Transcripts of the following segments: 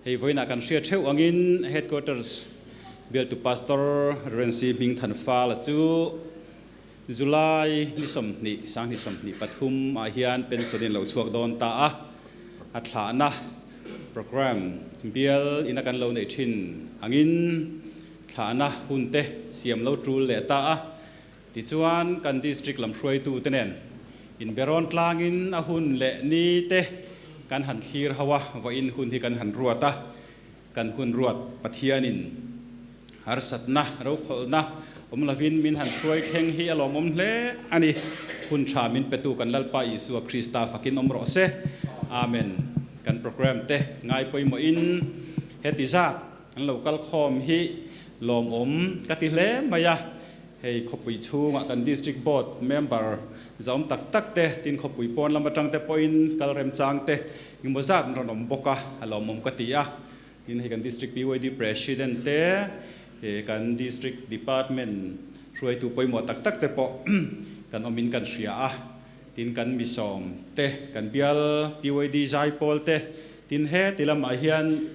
Hei vawiinah kan hriat theuh angin Headquarters bialtu Pastor Rev. C. Hmingthanfala chu July ni 20, 2023 ah hian pension in lo chhuak dawn ta a, a thlahna programme bial ina kan lo neih thin angin thlahna hun te siam lo tul leh ta a. Tichuan kan District lam hruaitu te nen inberawn tlangin a hun leh ni te kan han thlir ho a, vawiin hun hi kan han ruat a, kan hun ruat Pathianin harsatna, rokhawlhna awm lovin min han hruai thleng hi a lawmawm hle a ni. Hun tha min petu kan Lalpa Isua Krista fakin awm rawh se. Amen. Kan programme te ngai pawimawhin heti zat an lo kal khawm hi lawmawm ka ti hle mai a. Hei khawpui chhungah kan District Board member zahawm tak tak te, tin khawpui pawn lam atang te pawhin kal remchang te engmaw zat an rawn awm bawk a, a lawmawm ka ti a. Tin hei kan District PYD President te, kan District Department hruaitu pawimawh tak tak te pawh kan awmin kan hria a. Tin kan misawm te, kan bial PYD zai pawl te, tin heti lamah hian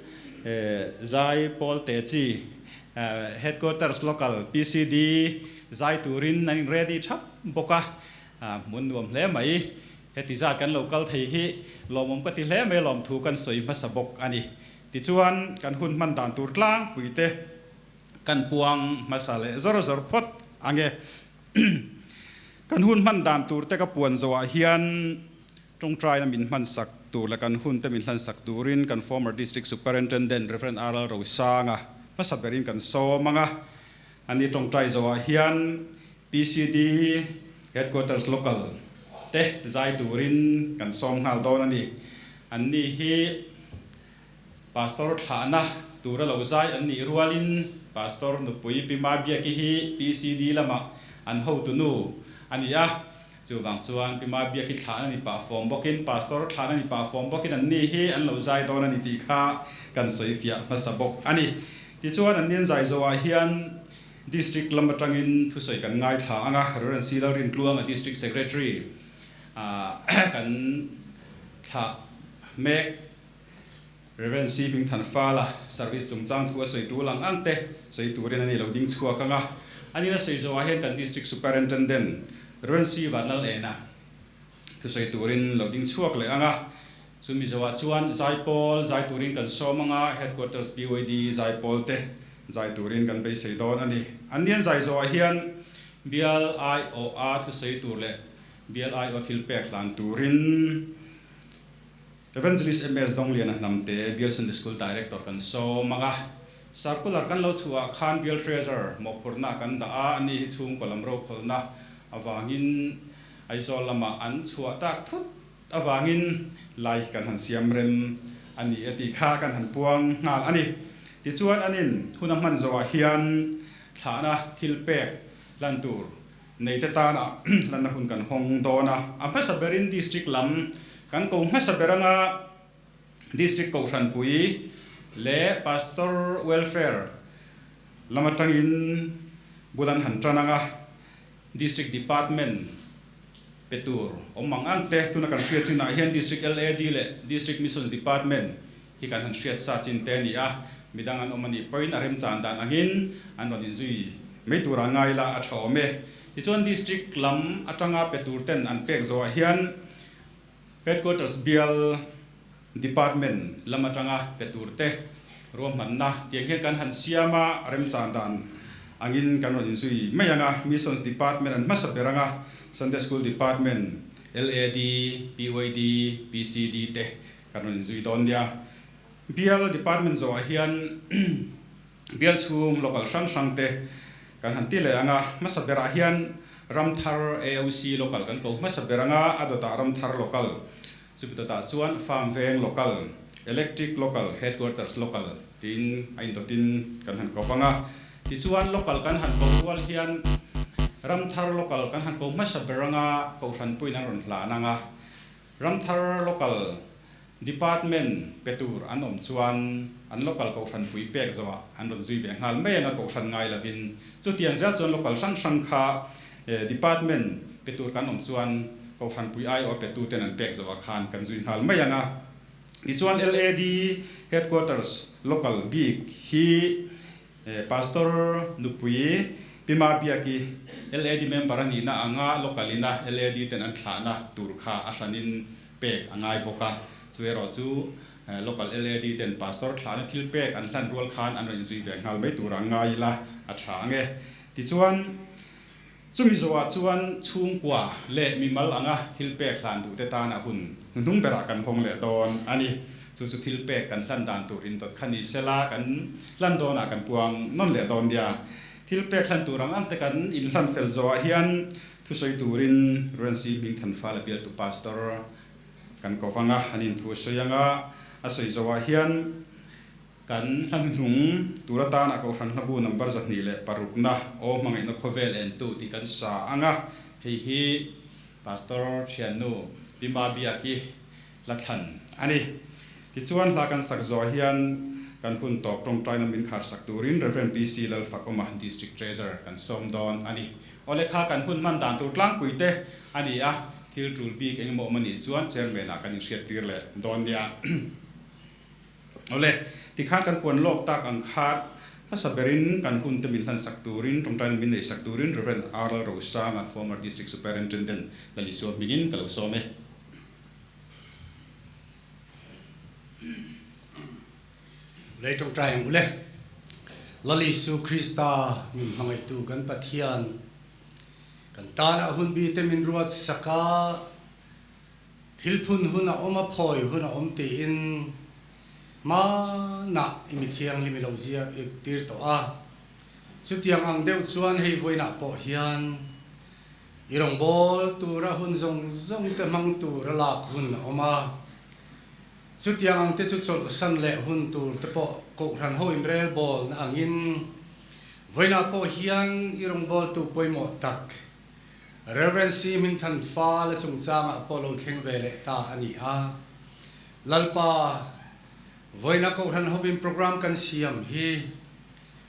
zai pawl te chi Headquarters Local PCD zai turin an in ready thap bawk a, hmun nuam hle mai. Heti zat kan lo kal thei hi lawmawm ka ti hle mai lawmthu kan sawi hmasa bawk a ni. Tichuan kan hun hman dan tur tlangpui te kan puang hmasa leh zawr zawr phawt ang e. Kan hun hman dan tur te ka puan zawhah hian Tawngtaina min hmansak tur leh kan hunte min hlansak turin kan former District Superintendent Rev. RL Rosanga hmasa berin kan sawm ang a. Ani tawngtai zawhah hian PCD Headquarters Local te zai turin kan sawm nghal dawn a ni. Anni hi Pastor thlahna tura lo zai an nih rualin Pastor nupui Pi Mabiaki hi PCD lamah an hotunu a ni a. Chuvang chuan Pi Mabiaki thlahna ni pah fawm bawkin Pastor thlahna ni pah fawm bawkin an ni hi an lo zai dawn a ni tih kha kan sawi fiah hmasa bawk a ni. Tichuan an nian zai zawhah hian District lam atangin thusawi kan ngaithla ang a, Rev. C. Lalrintluanga District Secretary kan thlah mek. Rev. C. Hmingthanfala service chungchang thu a sawi tul ang ang te sawi turin a ni lo ding chhuak ang a. Anina sawi zawhah hian kan District Superintendent Rev. C. Vanlalena thu sawi turin lo ding chhuak leh ang a. Chumi zawhah chuan Zaipawl zai turin kan sawm ang a, Headquarters BYD Zaipawl te zai turin kan beisei dawn a ni. An nian zai zawhah hian Bial IOA thu sawi tur leh Bial IO thil pek hlan turin Evangelist MS Dongliana Hnamte, Bial Sunday School Director kan sawm ang a. Circular kan lo chhuah ah khan Bial Treasurer mawhphurhna kan dah a, ani hi chhungkaw lam rokhawlhna avangin Aizawl lamah an chhuah tak thut avangin lai kan han siam rem a ni e tih kha kan han puang nghal a ni. Tichuan anin hun a hman zawhah hian thlahna thil pek lan tur Neite tana lanna hun kan hawng dawn a, a hmasa berin District lam kan ko hmasa ber anga District Kohhranpui leh Pastor Welfare lam atangin bul an han tan anga District Department pe tur awm ang ang te tuna kan hriat chinah hian District LAD leh District Missions Department hi kan han hriat sa chin te a ni a, midang an awm a nih pawhin a remchan dan angin an rawn inzui mai tura ngai la a tha awm e. Tichuan District lam atanga pe tur ten an pek zawhah hian Headquarters bial Department lam atanga pe tur te ruahmanna tiang hian kan han siam a, a remchan dan angin kan rawn inzui mai ang a, Missions Department an hmasa ber ang a, Sunday School Department, LAD, PYD, PCD te Kan rawn inzui dawn nia. Bial department zawhah hian bial chhung local hrang hrang te kan han ti leh ang a, hmasa berah hian Ramthar AOC local kan ko hmasa ber ang a, a dawtah Ramthar local, chumi dawtah chuan Farm Veng local, Electric local, Headquarters local tiin a indawtin kan han ko vang a. Tichuan local kan han ko rual hian Ramthar local kan han ko hmasa ber ang a, Kohhranpuiin an rawn hlan ang a, Ramthar Local Department pe tur an awm chuan an Local Kohhran pui pek zawhah an rawn zui ve nghal mai ang a, Kohhran ngai lovin. Chutiang zel chuan Local hrang hrang kha Department pe tur kan awm chuan Kohhran pui aiawh pe tuten an pek zawhah khan kan zui nghal mai ang a. Tichuan LAD Headquarters Local bik hi Pastor nupui Pi Mabiaki LAD member a nihna anga local ina LAD ten an thlahna tur kha a hranin pek a ngai bawk a. Chu erawh chu local LAD ten Pastor thlahna thil pek an hlan rual khan an rawn inzui ve nghal mai tur ang ngai ila a tha ang e. Tichuan. Chumi zawhah chuan chhungkua leh mimal anga thil pek hlan duhte tan a hun hnuhnung berah kan hawng leh dawn a ni. Chu chu thil pek kan hlan dan tur indawt kha ni sela kan hlan dawnah kan puang nawn leh dawn nia. Thil pek hlan tur ang ang te kan inhlan fel zawhah hian thusawi turin Ruensi Hmingthanfala bialtu Pastor kan ko vang a, an inthu a sawi ang a, a sawi zawhah hian Kan hla hnuhnung tur atana Kohhran hlabu number 206 na Aw Hmangaihna Khawvel Entu tih kan sa ang a, hei hi Pastor Thiannu Pi Mabiaki hla thlan a ni. Tichuan hla kan sak zawh hian kan hun tawp tawngtaina min khar sak turin Rev. PC Lalfakawma District Treasurer kan sawm dawn a ni. Aw lekha kan hun hman dan tur tlangpui te a ni a, thil tul bik engemaw awm a nih chuan Chairman ah kan inhriattir leh dawn nia. Awle, tikhan kan puan lawk tak ang kha hmasa berin kan hun te min hlansak turin, tawngtaina min neihsak turin Rev. R. Lalrosanga, former District Superintendent, Lalisua hmingin ka lo sawm e. Lei tawngtai ang ule. Lalisu Krista min hmangaihtu kan Pathian, kan tana hunbi te min ruat saka, Thil phun hun a awm a, phawi hun a awm tiin hmanah i mi thianghlim i lo ziak tir tawh a. Chutiang ang deuh chuan hei vawiinah pawh hian i rawngbâwl tura hun zawng zawng te hmang tura lak hun a awm a. Chutiang ang te chu chawlhsan leh hun tur te pawh Kohhran ho inrelbâwlna angin vawiinah pawh hian i rawngbâwltu pawimawh tak Rev. Si Hmingthan fa la chungchangah pawh lo thleng ve leh ta a ni a. Lalpa, vawiina Kohhran hovin program kan siam hi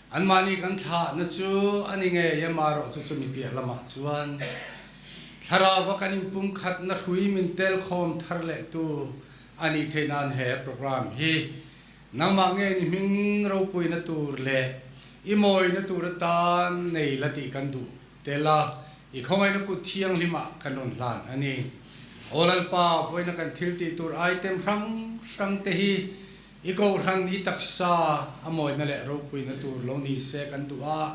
anmahni kan thlahna chu a ni ngei em marawh chu chumi piah lamah chuan thlarauva kan inpumkhatna hrui min tel khawm thar lehtu a nih theih nan he program hi nangmah nge ni hming ropuina tur leh i mawina tur atan nei la tih kan duh Tel a, i khawngaihna kut thianghlimah kan rawn hlan a ni. Aw Lalpa, vawiina kan thil tih tur item hrang hrang te hi i kohhran, i taksa a mawina leh ropuina tur lo ni se kan duh a,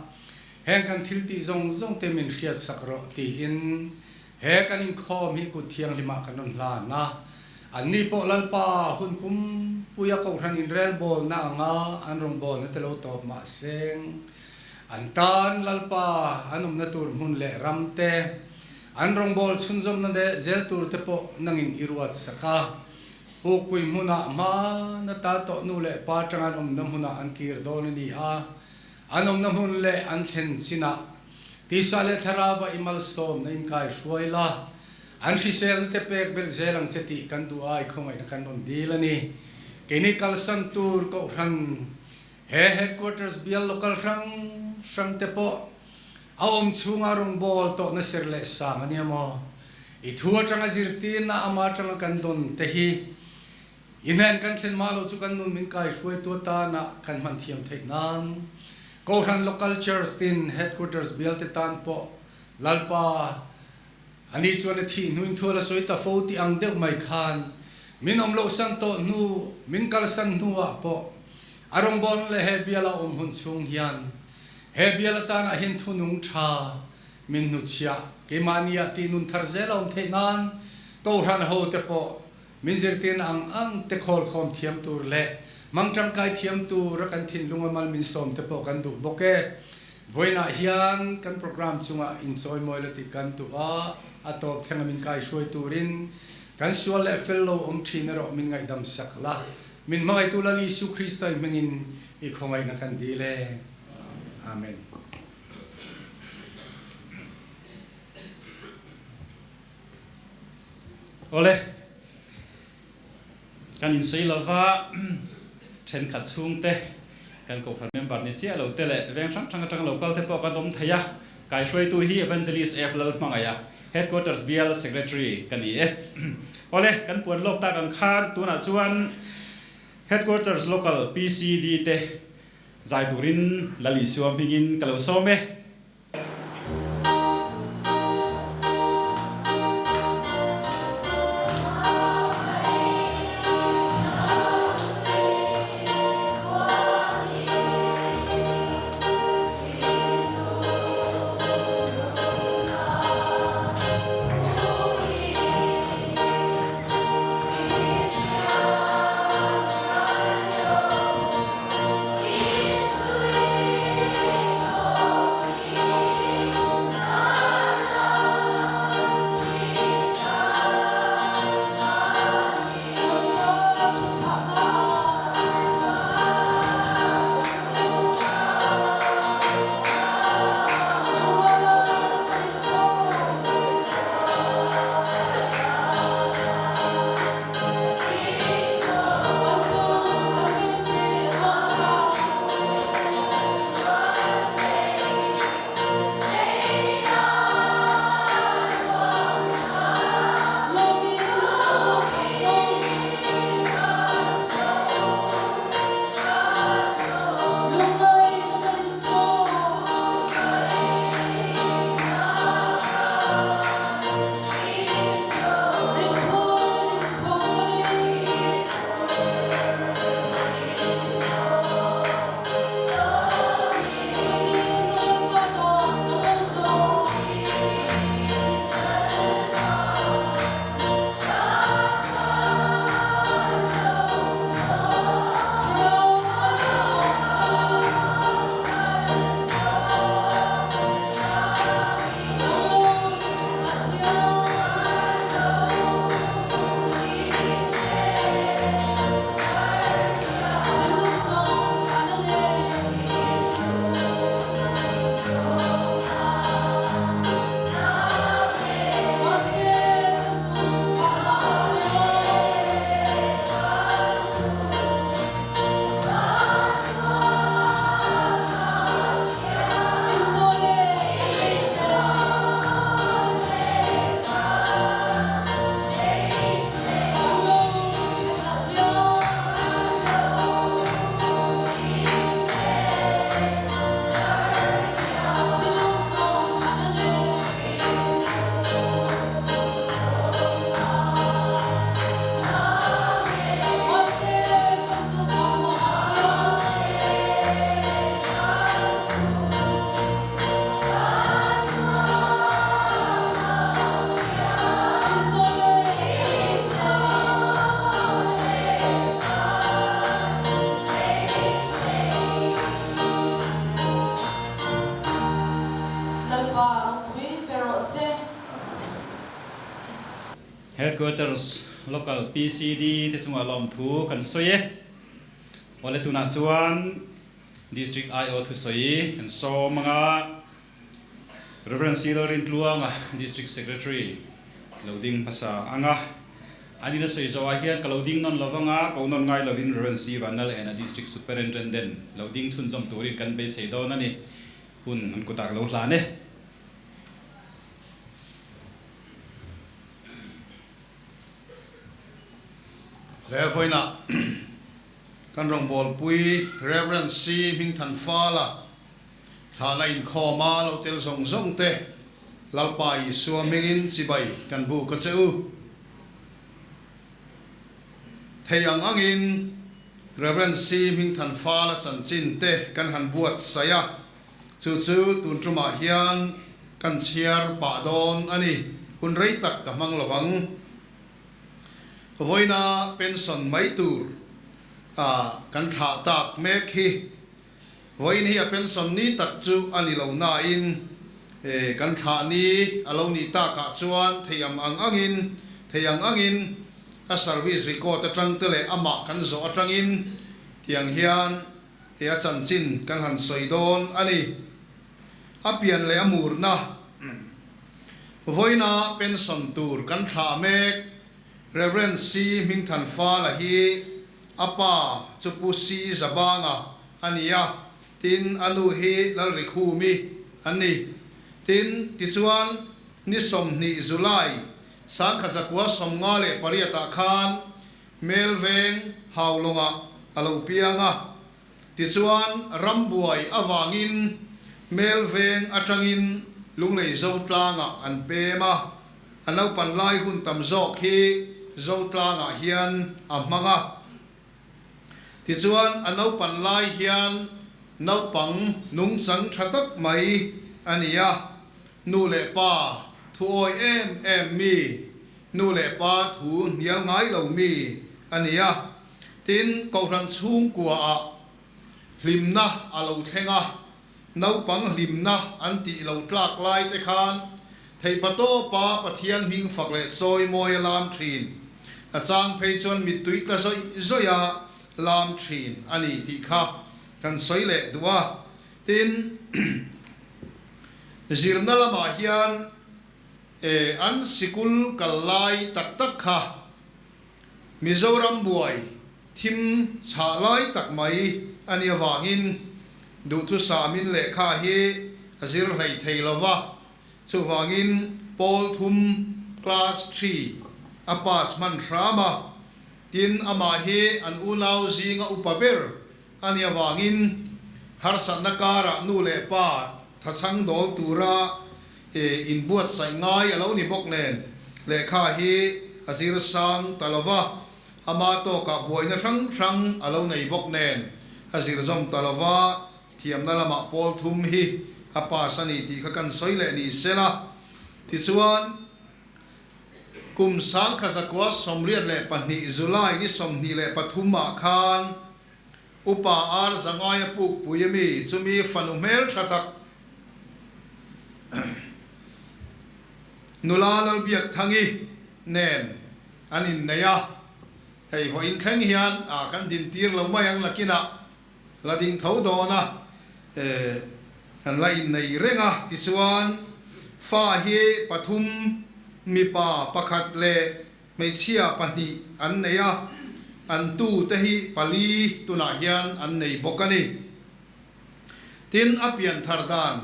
heng kan thil tih zawng zawng te min hriatsak rawh tiin he kan inkhawm hi kut thianghlimah kan rawn hlan a. Anni pawh Lalpa hun pumpuia kohhran inrelbawlna anga an rawngbawlna te lo tawp mahseng, An tan Lalpa an awmna tur hmun leh ram te, an rawngbâwl chhunzawmna leh zel tur te pawh nangin i ruat sak a. Pukpui hmunah hmana ta tawh nu leh pa tanga an awmna hmunah an kir dawn a ni a, an awmna hmun leh an thlen chinah tisa leh thlarauva i malsawmna inkai hruai la, an hriselna te pek belh zel ang che tih kan duh ai khawngaihna kan rawn dil a ni. Keini kalsan tur Kohhran He headquarters bial local hrang hrang te pawh a awm chhunga rawngbâwl tawhna ser leh sang a nia maw? I thu atanga zirtirna ama atanga kan dawn te hi i hnen kan thlen mah lo chu kan nun min kaihruaitu atana kan hman thiam theih nan Kohhran local church tin headquarters bial te tan pawh Lalpa Ani chuan a thih hnuin thual a sawi ta fo tih ang deuh mai khan min awm lohsan tawh hnu, min kalsan hnuah pawh a rawngbâwl leh he biala awm hun chhung hian he bial atanah hian thunung tha min hnuchhiah keimahniah tih nun thar zel a awm theih nan Kohhran hote pawh min zirtirna ang ang te khawlkhawm thiam tur leh hmang tangkai thiam tura kan thinlung a mal min sawm te pawh kan duh bawk e. Vawiinah hian kan program chungah inchawimawi la tih kan duh a, a tawp thlenga min kaihruai turin kan sual leh fel lo awm thin erawh min ngaihdam sak la, min hmangaihtu Lal Isu Krista i hmingin i khawngaihna kan dil e. Amen. Awle, kan insawi lova thenkhat chhungte kan Kohhran member ni chiah lo te leh veng hrang hrang atanga local te pawh kan awm thei a, kaihruaitu hi Evangelist F Lalhmangaih a, Headquarters Bial Secretary ka ni e. Awle, kan puan lawk tak ang khan tunah chuan. Headquarters Local PCD te zai turin Lal Isua hmingin ka lo sawm e. Lalpa ropui pe rawh se. Headquarters Local PCD te chungah lawmthu kan sawi e. Awle tunah chuan District IO thusawi kan sawm anga Rev. Cyril Rintluanga District Secretary lo ding hmasa anga an ina sawi zawhah hian ka lo ding nawn lo anga ko nawn ngai lovin Rev. C. Vanlalena District Superintendent lo ding chhunzawm turin kan beisei dawn a ni. Hun an kutah ka lo hlan e. Hle vawiinah kan rawngbawlpui Rev. C. Hmingthanfala thlahna inkhawm a lo tel zawng zawng te Lalpa Isua hmingin chibai kan buk a che u. Thei ang angin Rev. C. Hmingthanfala chanchin te kan han buatsaih a, chu chu tun tumah hian kan chhiar pah dawn a ni. Hun rei tak ka hmang lovang. Vawiina pension mai tur a kan thlah tak mek hi vawiin hi a pension ni tak chu a ni lo nain kan thlah ni a lo nih takah chuan thei ang ang angin thei ang angin a service record atang te leh amah kan zawh atangin tiang hian he a chanchin kan han sawi dawn a ni. A pian leh a murna vawiina pension tur kan thlah mek. Rev. C. Hmingthanfala hi a pa chu Pu C. Zabanga a ni a, tin a nu hi Lalrikhumi an ni. Tin, tichuan ni 20 July 1958 ah khan Melveng Haulawngah. a lo piang a. Tichuan, rambuai avangin Melveng atangin Lunglei Zotlangah an pem a, a naupan lai hun tam zawk hi Zotlangah hian a hmang a. Tichuan, a naupan lai hian naupang nungchang tha tak mai a ni a, nu leh pa thu awi em em mi, nu leh pa thu hnial ngai lo mi a ni a. Tin, Kohhran chhungkuaah hlimna a lo thleng a, naupang hlimna an tih lo tlak lai te khan theihpatawpa Pathian hming fak leh chawi mawi a lam thin. A chang phei chuan mittui tla zawih zawih a lam thin a ni tih kha kan sawi leh duh a. Tin, zirna lamah hian an sikul kal lai tak tak kha Mizoram buai thim chhah lai tak mai a nih avangin duhthusam-in lehkha hi a zir hlei thei lo va, chuvangin pawl thum, class three, a pass hman hram a, tin amah hi an unau zinga upa ber a nih avangin harsatna karah nu leh pa thachhang dawl tura inbuatsaih ngai a lo ni bawk nen lehkha hi a zir sang ta lo va, ama tawkah buaina hrang hrang a lo nei bawk nen a zir zawm ta lo va, thiamna lamah pawl thum hi a pass a ni tih kha kan sawi leh ni sela. Tichuan. Kum 1982 July ni 23 ah khan Upa Ar Zangaia pukpui ami chumi fanu hmel tha tak nula Lalbiakthangi nen an innei a, hei vawiin thleng hian ah kan dintir lo mai ang nakinah la ding tho dawn a, kan la innei reng a, tichuan fa hi pathum mipa pakhat leh hmeichhia pahnih an nei a, an tu te hi pali tunah hian an nei bawk a ni. Tin, a pian thar dan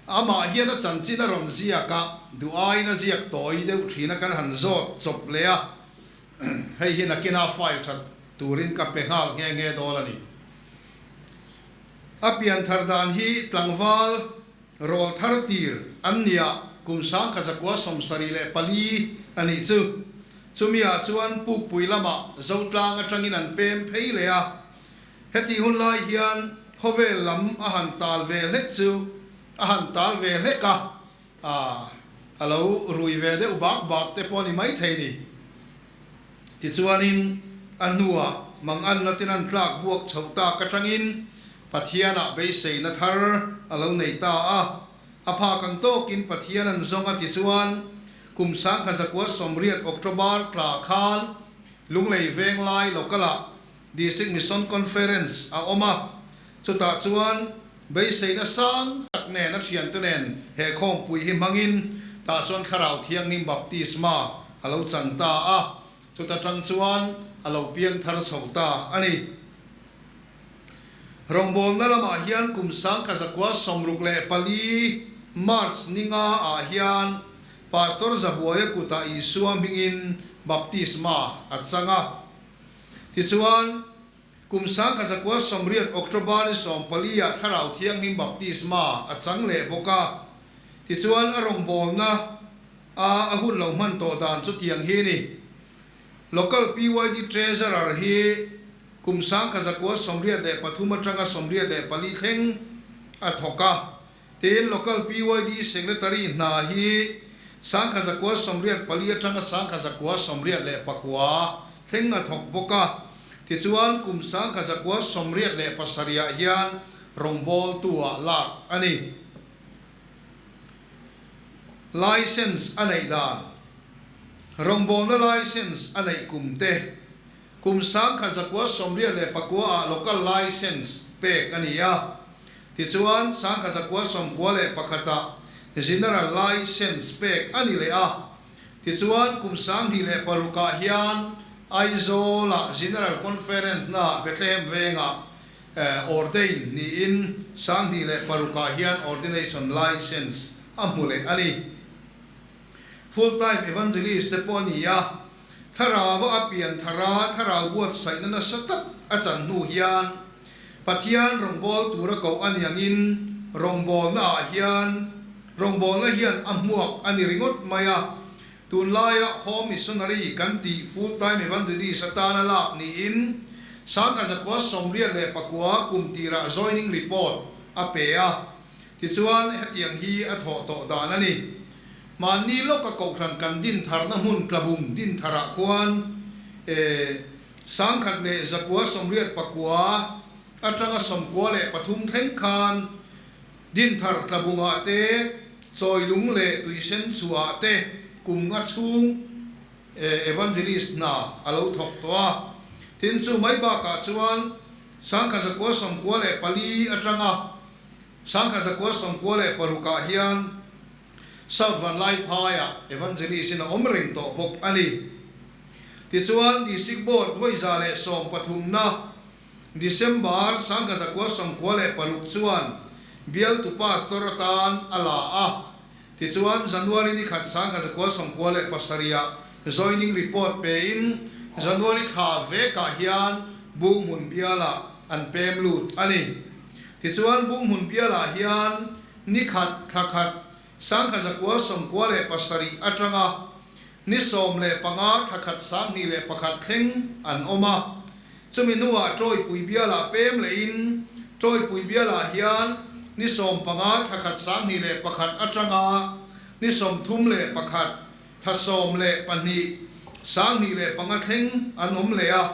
amah hian a chanchin a rawn ziak a, duh aiin a ziak tawi deuh thin a kan han zawt chawp leh a, hei hi nakina file that turin ka pe nghal nghe nghe dawn a ni. A pian thar dan hi tlangval rawl thar tir an nia kum 1974 a nih chu. Chumiah chuan Pukpui lamah Zotlang atangin an pem phei leh a. Heti hun lai hian khawvel lam a han tal ve hlek chu a han tal ve hlek a, a lo rui ve deuh bak bak te pawh a ni maithei ni. Tichuanin, a hnuah manganna ten an tlak buak chhoh tak atangin Pathianah beiseina thar a lo nei ta a. A phak ang tawkin Pathian an zawng a tichuan, kum 1980 October tla khan Lunglei Venglai Local-ah District Mission Conference a awm a. Chutah chuan beiseina sang tak nen a thiante nen he khawmpui hi hmangin tah chuan Thlarau Thianghlim Baptisma a lo chang ta a, chuta tang chuan a lo piang thar chho ta a ni. Rawngbawlna lamah hian kum 1964 March ni nga ah hian Pastor Zabuaia kutah Isua hmingin Baptisma a chang a. Tichuan, kum 1980 October ni 14 ah Thlarau Thianghlim Baptisma a chang leh bawk a. Tichuan, a rawngbawlna a a hun lo hman tawh dan chu tiang hi a ni. Local PYD Treasurer hi kum 1983 atanga 84 thleng a thawk a, tin Local PYD Secretary hna hi 1984 atanga 1989 thleng a thawk bawk a, tichuan kum 1987 ah hian rawngbawltu-ah lak a ni. License a neih dan, Rawngbawlna license a neih kum te, kum 1989 ah local license pek a ni a. Tichuan, 1991 ah general license pek a ni leh a. Tichuan, kum 2006 ah hian Aizawl ah General Conference na Bethlehem vengah Ordain niin 2006 ah hian Ordination License a hmu leh a ni. Full time Evangelist te pawh a ni a, Thlarau a pian thar a, Thlarau buatsaihna nasa tak a chan hnu hian Pathian rawngbâwl tura koh a ni angin rawngbâwlnaah hian rawngbâwlna hian a hmuak a ni ringawt mai a. Tunlaia Home Missionary kan tih full time evangelist atana lak niin 1989 kum tirah joining report a pe a. Tichuan hetiang hi a thawh tawh dan a ni. Mahni lawka kohhran kan din tharna hmun tlabung din tharah khuan e 1989 atanga 93 thleng khan Dinthar tlabungah te, Chawilung leh Tuisen chhuah te kum nga chhung Evangelist hna a lo thawk tawh a. Tin, chu mai bakah chuan 1994 atanga 1996 ah hian South Vanlaiphaiah Evangelist in a awm reng tawh bawk a ni. Tichuan, District Board vawi 113 na December 1996 chuan bialtu pastor atan a la a, tichuan January ni khat 1997 ah joining report pein January thla vekah hian Bunghmun bialah an pem lut a ni. Tichuan Bunghmun bialah hian ni khat thla khat 1997 atanga ni 15 thla khat 2001 thleng an awm a. Chumi hnuah Tawipui bialah pem lehin Tawipui bialah hian ni 15 thla khat 2001 atanga ni 31 thla 12 2005 thleng an awm leh a.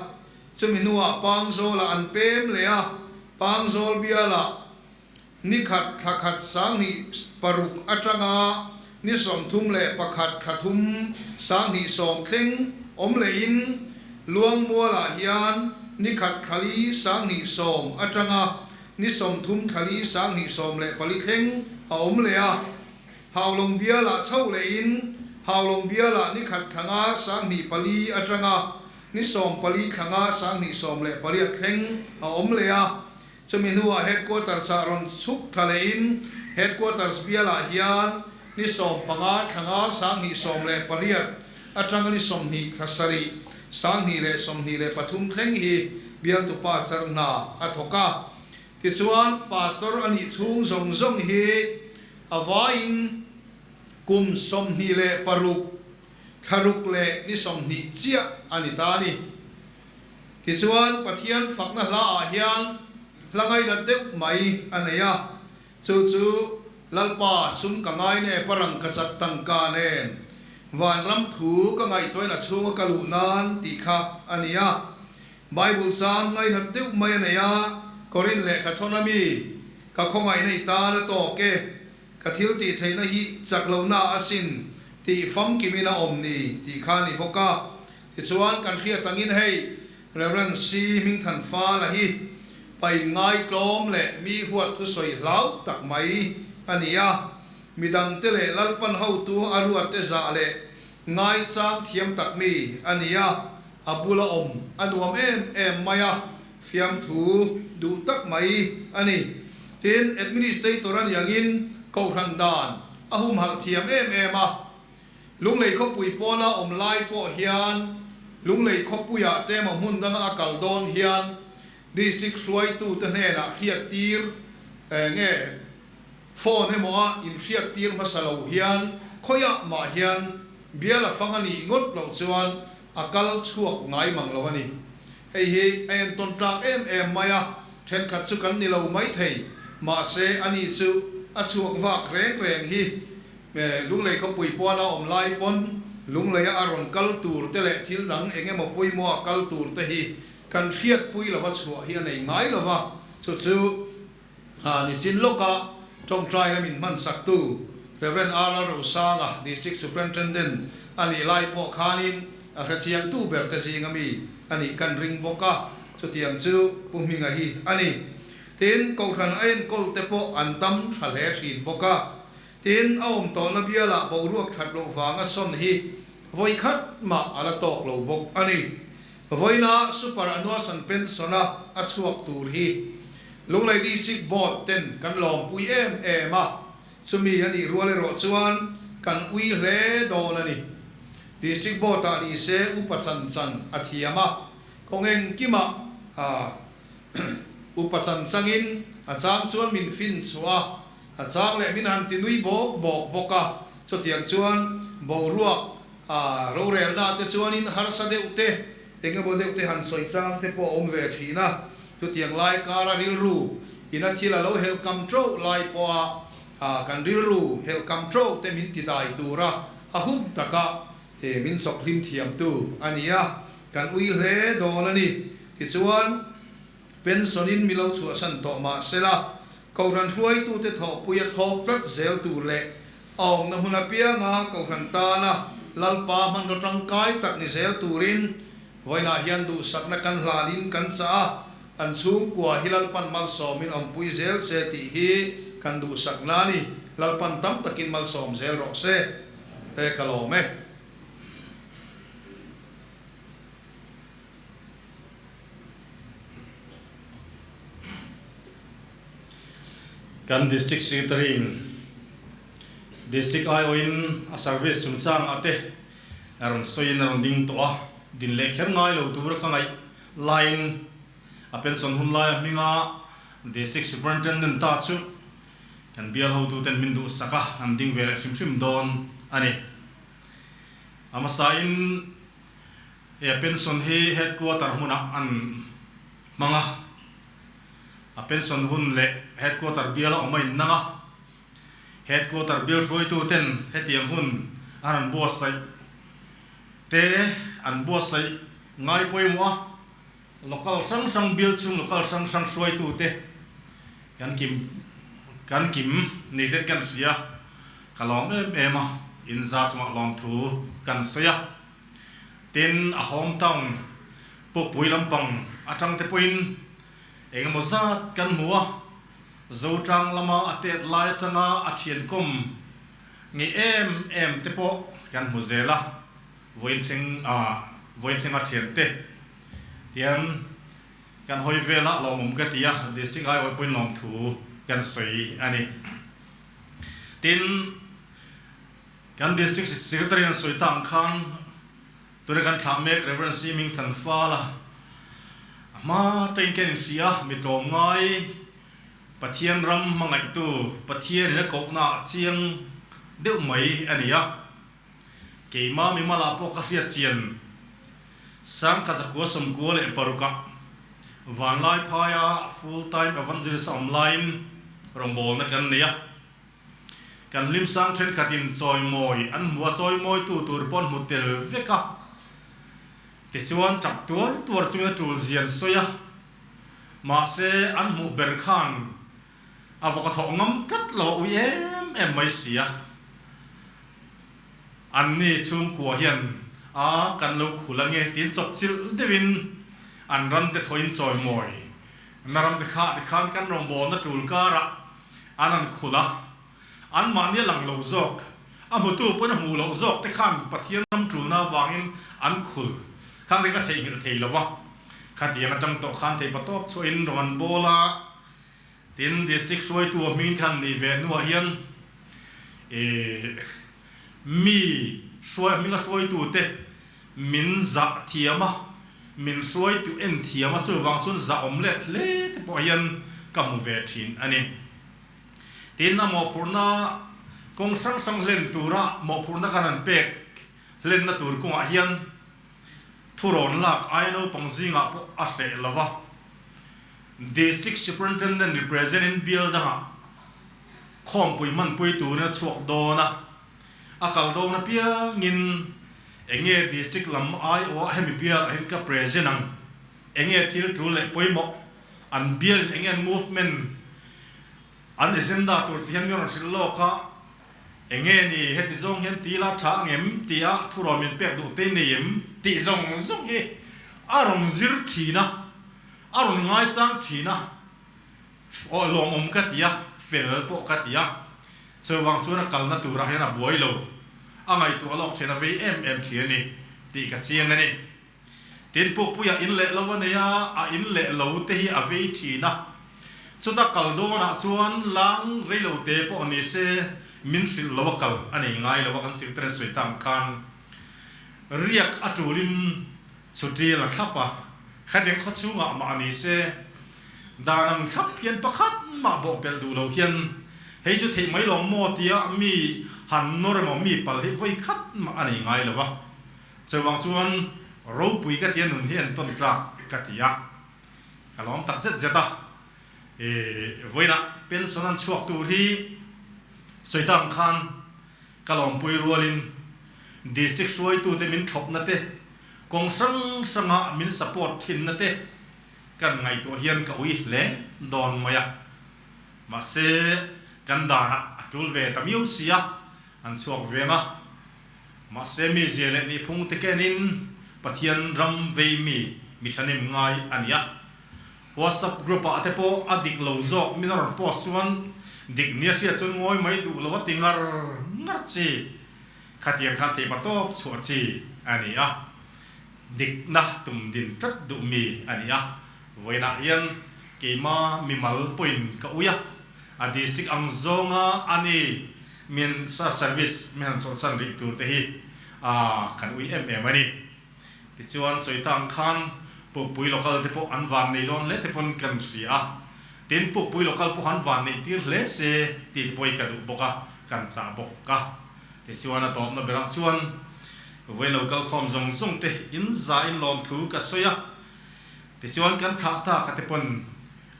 Chumi hnuah Pangzawlah an pem leh a, Pangzawl bialah Ni khat thla khat 2006 atanga ni 31 thla thum 2010 thleng awm lehin Luangmualah hian ni khat thla li 2010 atanga ni 30 thla li 2014 thleng a awm leh a. Haulawng bialah chhoh lehin Haulawng bialah ni khat thla nga 2004 atanga ni 14 thla nga 2018 thleng a awm leh a. Chumi hnuah Headquarters ah rawn chhuk thla lehin Headquarters bialah hian ni 15 thla nga 2018 atanga ni 20 thla sarih 2023 thleng hi bialtu pastor hna a thawk a. Tichuan pastor a nih chhung zawng zawng hi a vaiin kum 26 thla ruk leh ni 20 chiah a ni ta a ni. Tichuan, Pathian fakna hlaah hian hla ngainat deuh mai a nei a, chu chu, Lalpa, sum ka ngai ne parang ka chak tangka nen, vanram thu ka ngaihtuahin a chhunga ka luh nan tih kha a ni a. Bible chang ngainat deuh mai a nei a, Korin lehkha thawn a mi, ka khawngaihna i tan a tawk e, ka thil tih theihna hi chak lohna asin tih famkimin a awm ni tih kha a ni bawk a. Tichuan, kan hriat angin hei Rev. C. Hmingthan Fala hi pain ngaitlawm leh mi huat thusawi hlau tak mai a ni a, midangte leh Lalpan hotu a ruatte zah leh ngaichang thiam tak mi a ni a, a bula awm a nuam em em mai a, fiamthu duh tak mai a ni. Tin, Administrator a ni angin Kohhran dan a humhalh thiam em em a. Lunglei khawpui pawna awm lai pawh hian Lunglei khawpuiah te emaw hmun danga a kal dawn hian District hruaitute hnenah hriattir nge phone emaw a inhriattir hmasa lo hian khawiah mah hian bial a fang a nih ngawt loh chuan a kal chhuak ngai mang lo a ni. Hei hi a entawn tlak em em mai a, thenkhat chu kan ni lo maithei, mahse ani chu a chhuak vak reng reng hi Lunglei khawpui pawn a awm lai pawn Lungleia a rawn kal tur te leh thil dang eng emaw pawimawha kal tur te hi kan hriatpui lova chhuah hi a nei ngai lova, chu chu nichin lawka tawngtai lamin hmansaktu Rev. R. Rosanga, District Superintendent a nih lai pawh khanin a hrechiangtu ber te zinga mi a nih kan ring bawk a, chutiang chu Pu Hminga hi a ni. Tin, Kohhran a enkawl te pawh an dam tha hle thin bawk a. Tin, a awm tawhna bialah boruak that loh vanga sawn hi vawi khat mah a la tawk lo bawk a ni. Vawiina Super Annual Pension a a chhuak tur hi Lunglei District Board ten kan lawmpui em em a, chumi a nih rual erawh chuan kan ui hle dawn a ni. District Board ah ni se upa chan chan a thiam a, kawng engkimah. A upa chan changin a chang chuan min fin chhuah a, a chang leh min han ti nui bawk bawk bawk a. Chutiang chuan boruak a rorelna te chuanin harsa deuh te, eng emaw deuh te han sawi chang te pawh a awm ve thin a. Chutiang lai kara rilru ina thil a lo helh kam teuh lai pawha kan rilru helh kam teuh te min ti dai tura a hun taka He min chawk hlim thiamtu a ni a, kan ui hle dawn a ni. Tichuan, pension-in mi lo chhuahsan tawh mah sela, Kohhran hruaitute thawhpui a thawk tlat zel tur leh a awmna hmun apianga Kohhran tana Lalpa hmanraw tangkai tak ni zel turin vawiinah hian duhsakna kan hlanin kan chah a, an chhungkua hi Lalpan malsawmin awmpui zel se tih hi kan duhsakna a ni. Lalpan tam takin malsawm zel rawh se. E ka lawm e. Kan District Secretary in District aiawhin a service chungchang ah te a rawn sawiin a rawn ding tawh a, din leh kher ngai lo tura ka ngaih laiin a pension hun laia hminga District Superintendent ta chu Kan bial hotuten min duhsak a, an ding ve leh hrim hrim dawn a ni. A hmasain he pension hi headquarter hmunah an hmang a, a pension hun leh headquarter biala awm a innang a, headquarter bial hruaituten hetiang hun an rawn buatsaih te an buatsaih ngai pawimawh a. Local hrang hrang bial chhung local hrang hrang hruaitute kan kim kan kim ni ten kan hria, ka lawm em em a, in za chungah lawmthu kan sawi a. Tin, a home town Pukpui lampang atang te pawhin eng emaw zat kan hmu a, Zotlang lama a tet lai atanga a thiankawm nge em em te pawh kan hmu zel a. Vawiin thleng a vawiin thleng a thian te tian kan hawi vel a lawmawm ka ti a, District aiawih pawhin lawmthu kan sawi a ni. Tin, kan District Secretary an sawi ta ang khan tuna kan thlah mek Rev. C. Mingthan Fala a hma tain kan inhria a, mi tlawmngai Pathian ram hmangaihtu Pathianin a kohna ah chiang deuh mai a ni a. Keimah mimalah pawh ka hriat chian Sangkha zakua sawmkua leh parukah Vanlai phaia full time evangelist a awm laiin rawngbawlna kan nei a. Kan hlim sang thenkhatin chawimawi an hmu a, chawimawitu tur pawh an hmu tel vek a. Tichuan tap tuar tuar chungin a tul zian sawi a, mahse an hmuh ber khan A vawk a thawh ngam tlat lo a ui em em mai si a. Anni chhungkua hian a kan lo khul ange tiin chawp chilh deuhin an ram te thawhin chawimawi na ram te kha tikhan kan rawngbawlna tul karah an an khul a, anmahni a lang lo zawk, a hmutu pawn a hmuh loh zawk te khan Pathian ram tulna avangin an khul khan te ka theihnghilh thei lo va, khatiang atang tawh khan theipa tawp chhuahin rawn an bawl a. Tin, District hruaitu a hming khan nih ve hnuah hian ih mi hruai hminga hruaitute min zah thiam a, min hruaitu en thiam a, chuvang chuan zahawm let hle te pawh hian ka hmu ve thin a ni. Tin, a mawhphurhna kawng hrang hrang hlen tura mawhphurhna kan han pek hlenna tur kawngah hian thurawn lak aia naupang zingah pawh a hreh lo va. District Superintendent represent in bial dangah khawmpui hmanpui turin a chhuak dawn a, a kal dawn apiangin enge District lam aiawh hemi bial ah hian ka present ang, enge thil tul leh pawimawh, an bial in enge an movement, an agenda tur ti hian mi rawn hrilh lawk a, enge ni heti zawng hian ti la tha angem tia thurawn min pek duh te nei em tih zawng zawng hi a rawn zir thin a. A rawn ngaichang thin a, aw lawmawm ka ti a, fel pawh ka ti a, chuvang chuan a kalna turah hian a buai lo, a ngaihtuah lawk thin a vei em em thin a ni tih ka chiang a ni. Tin, Pukpuia in leh lo a nei a, a in leh lo te hi a vei thin a, chuta kal dawnah chuan lang rei lo te pawh ni se min hrilh lo a kal a nei ngai lo a, kan secretary sawi ta ang khan riak a tulin chhuti la thlap a. Khatiang khaw chhungah mah ni se, dan ang thlap hian pakhat mah bawh pelh duh lo hian hei chu theih mai lawng maw tia mi han nawr emaw mi pal hi vawi khat mah a nei ngai lo va. Chuvang chuan ropui ka tia nun hi entawn tlak ka ti a, ka lawm tak zet zet a. E, vawiinah pension an chhuak tur hi sawi tak ang khan ka lawmpui rualin District hruaitute min thlawpna te, kawng hrang hranga min support thinna te kan ngaihtuah hian ka ui hle dawn mai a. Mahse, kan danah a tul ve ta miau si a, an chhuak veng a. Mahse, mi zia leh nihphung te kenin Pathian ram vei mi mi thahnem ngai a ni a. WhatsApp group ah te pawh a dik lo zawk min a rawn post chuan dik nia hriat chuan ngawi mai duh lo a ti ngar ngar chi. Khatiang khan theihpa tawp chhuah chi a ni a, dikna tum din tlat duh mi a ni a. Vawiinah hian keima mimal pawhin ka ui a, a district ang zawnga a ni min service min han chawlhsan rih tur te hi a kan ui em em a ni. Tichuan sawi ta ang khan Pukpui local te pawh an van nei dawn hle te pawn kan hria a, tin Pukpui local pawh an van neih tir hle se tih te pawh hi ka duh bawk a, kan chah bawk a. Tichuan a tawpna berah chuan vawi local khawm zawng zawng te in za in lawm thu ka sawi a, tichuan kan thlah tak a te pawn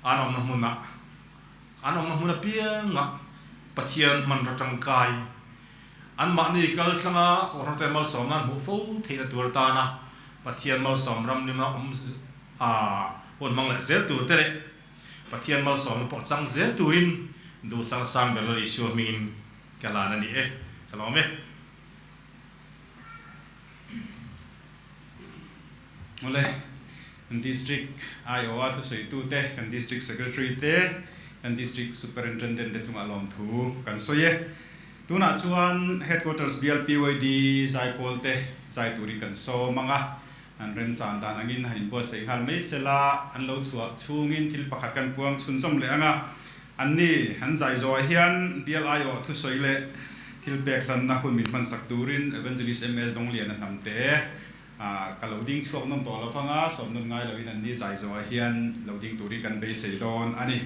an awmna hmunah an awmna hmun apiangah Pathian hmanraw tangkai Anmahni kal tlanga Kohhran malsawmna an hmuh fo theihna tur atana Pathian malsawm ram limna awm a hun hmang leh zel tur te leh Pathian malsawmna pawh chang zel turin duhsakna sang ber Lal Isua hmingin ka hlan a ni e. Ka lawm e. Awle, kan District aiawha thusawitute, kan District Secretary te, kan District Superintendent te chungah lawmthu kan sawi e. Tunah chuan Headquarters bial PYD zaipawl te zai turin kan sawm ang a, an remchan dan angin han inbuatsaih nghal mai sela, an lo chhuah chhungin thil pakhat kan puang chhunzawm leh ang a, anni an zai zawhah hian bial aiawh thusawi leh thil pek hlanna hun min hmansak turin Evangelist MS Dongliana hnamte ka lo ding chhuak nawm tawh lo vang a, sawm nawn ngai loin anni zai zawhah hian lo ding turin kan beisei dawn a ni.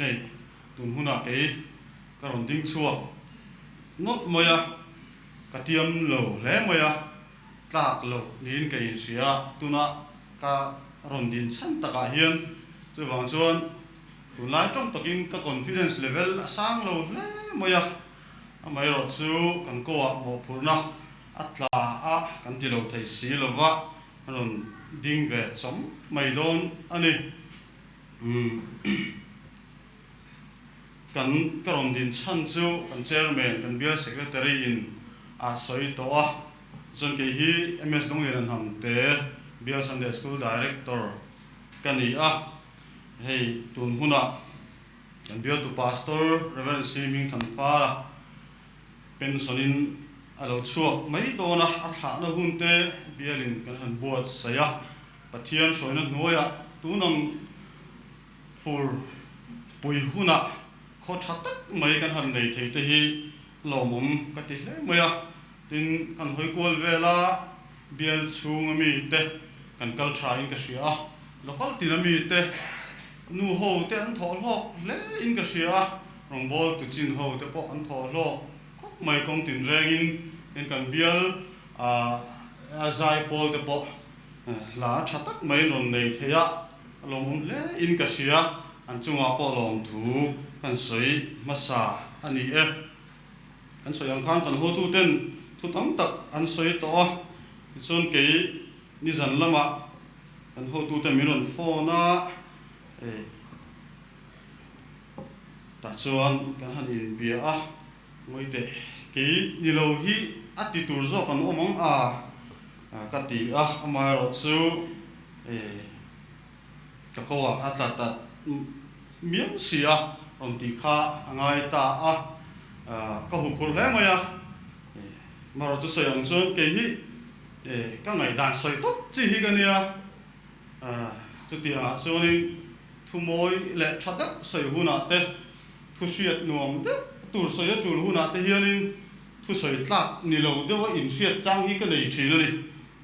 Hei, tun hunah kei ka rawn ding chhuak nawlh mai a, ka tiam lo hle mai a, tlak lo niin ka inhria a, tuna ka rawn din chhan takah hian chuvang chuan tunlai tawng takin ka confidence level a sang lo hle mai a, amaherawh chu kan koah mawhphurhna a tla a kan ti lo thei si lova a rawn ding ve chawm mai dawn a ni. Umm. Kan ka rawn din chhan chu kan chairman, kan bial secretary in a sawi tawh a, chuan kei hi MS Dawngliana Hnamte Bial Sunday School Director ka ni a, hei tun hunah kan bialtu Pastor Rev. C. Hmingthanfala pension in a lo chhuak mai dawn a, a thlahna hun te bialin kan han buatsaih a, Pathian hruaina hnuaiah tunang Fur pui hunah khaw tha tak mai kan han nei thei te hi lawmawm ka ti hle mai a, tin kan hawi kual vel a, bial chhung a mi te kan kal tha in ka hria a, local tin a mi te nu ho te an thawh hlawk hle in ka hria a, rawngbawl tu chin ho te pawh an thawh hlawk khawp mai kawng tin reng in, tin kan bial a zai pawl te pawh hla tha tak mai an rawn nei thei a. A lawmawm hle in ka hria, an chungah pawh lawmthu kan sawi hmasa a ni e. Kan sawi ang khan kan hotu ten thu tam tak an sawi tawh a, tichuan kei nizan lamah kan hotu ten min rawn phone a, eh tah chuan kan han inbia a, ngawi teh kei ni lo hi a ti tur zawk an awm ang a ka ti a, amaherawh chu Eh, ka ko ah a tla ta miau si a, rawn tih kha a ngai ta a, ka huphurh hle mai a, eh, marawh chu sawi ang chuan kei hi eh ka ngaihdan sawi tawp chi hi ka nia, ah chutiang ah chuanin thu mawi leh tha deuh sawi hunah te, thu hriat nuam deuh tur sawi a tul hunah te hianin thu sawi tlak ni lo deuha inhriat chang hi ka nei thin a ni.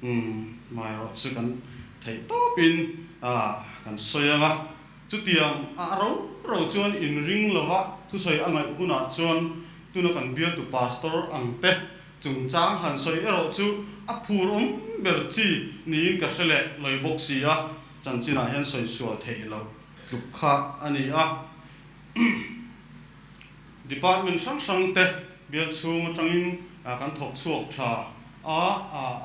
Umm, maherawh chu kan theih tawpin kan sawi ang a, chutiang a ro ro chuan inring lova thusawi a ngaih hunah chuan tuna kan bialtu pastor ang te chungchang han sawi erawh chu a phur awm ber chi niin ka hre leh lawi bawk si a, chanchinah hian sawi sual theih loh tluk kha a ni a. Department hrang hrang te bial chhung atangin kan thawk chhuak tha a,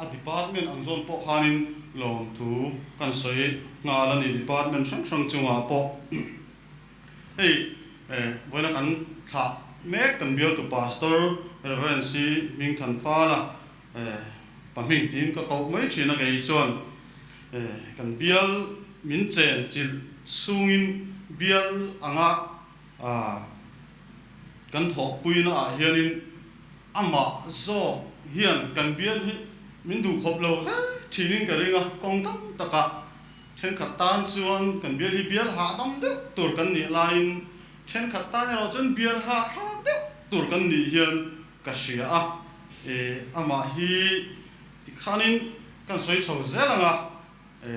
a department ang zawn pawh khanin lawmthu kan sawi nghal a ni. Department hrang hrang chungah pawh hei vawiina kan thlah mek kan bialtu Pastor Rev. C. Hmingthanfala pahming tiin ka koh mai thin a kei chuan kan bial min chen chilh chhungin bial anga A, kan thawhpuina ah hianin amah zawk hian kan bial hi min duh khawp lo hle thinin ka ring a, kawng tam takah thenkhat tan chuan kan bial hi bial hahdam deuh tur kan nih laiin thenkhat tan erawh chuan bial hahthlak deuh tur kan nih hian ka hria a, e, amah hi tikhanin kan sawi chho zel ang a, e.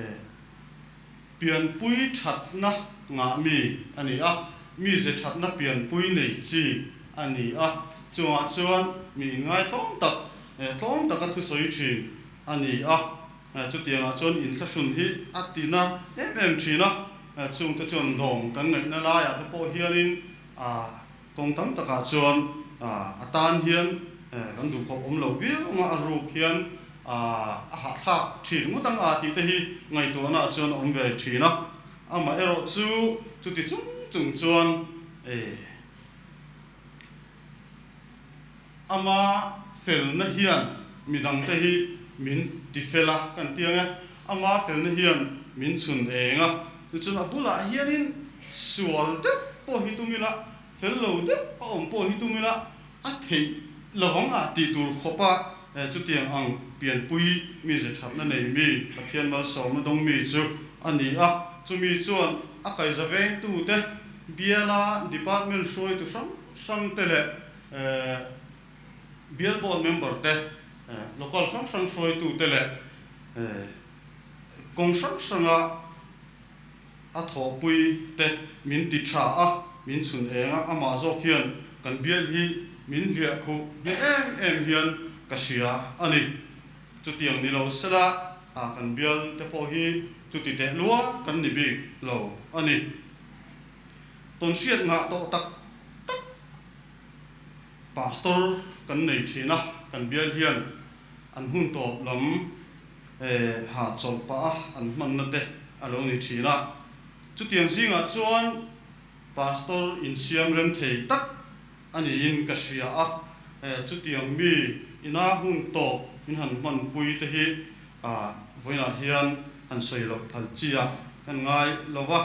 Pianpui thatna ngah mi a ni a, mize thatna pianpui nei chi a ni a, chungah chuan mi inngai tlawm tak, tlawm taka thusawi thin a ni a, chutiangah chuan inthlahrun hi a tina em em thin a, chungte chuan lawm kan ngaihna laiah te pawh hianin kawng tam takah chuan a tan hian kan duhkhawp awm lo viau anga a ruk hian a hahthlak thin ngawt ang a tih te hi ngaihtuahna ah chuan a awm ve thin a, amah erawh chu chuti chung chung chuan ama felna hian midang te hi min ti fel a kan ti ang e, ama felna hian min chhun eng a, tichuan a bulah hianin sual deuh pawh hi tum ila, fel lo deuh a awm pawh hi tum ila, A theih lovang ah tih tur khawpa chutiang ang pianpui mize thatna nei mi, Pathian malsawmna dawng mi chu a ni a. Chumi chuan a kaiza vengtute, biala department hruaitu hrang hrang te leh bial board member te, local hrang hrang hruaitute leh kawng hrang hranga a thawhpui te min ti tha a. min chhun eng a, amah zawk hian kan bial hi min hliah khuh hneh em em hian ka hria a ni. Chutiang ni lo sela kan bial te pawh hi chuti teh lua kan ni bik lo a ni. Tawnhriat ngah tawh tak tak Pastor kan nei thin a, kan bial hian an hun tawp lam ha chawlh pah a an hmanna te a lo ni thin a. Chutiang zingah chuan Pastor insiam rem thei tak a niin ka hria a, chutiang mi ina hun tawp min han hmanpui te hi vawiinah hian han sawi loh phal chi a kan ngai lo va.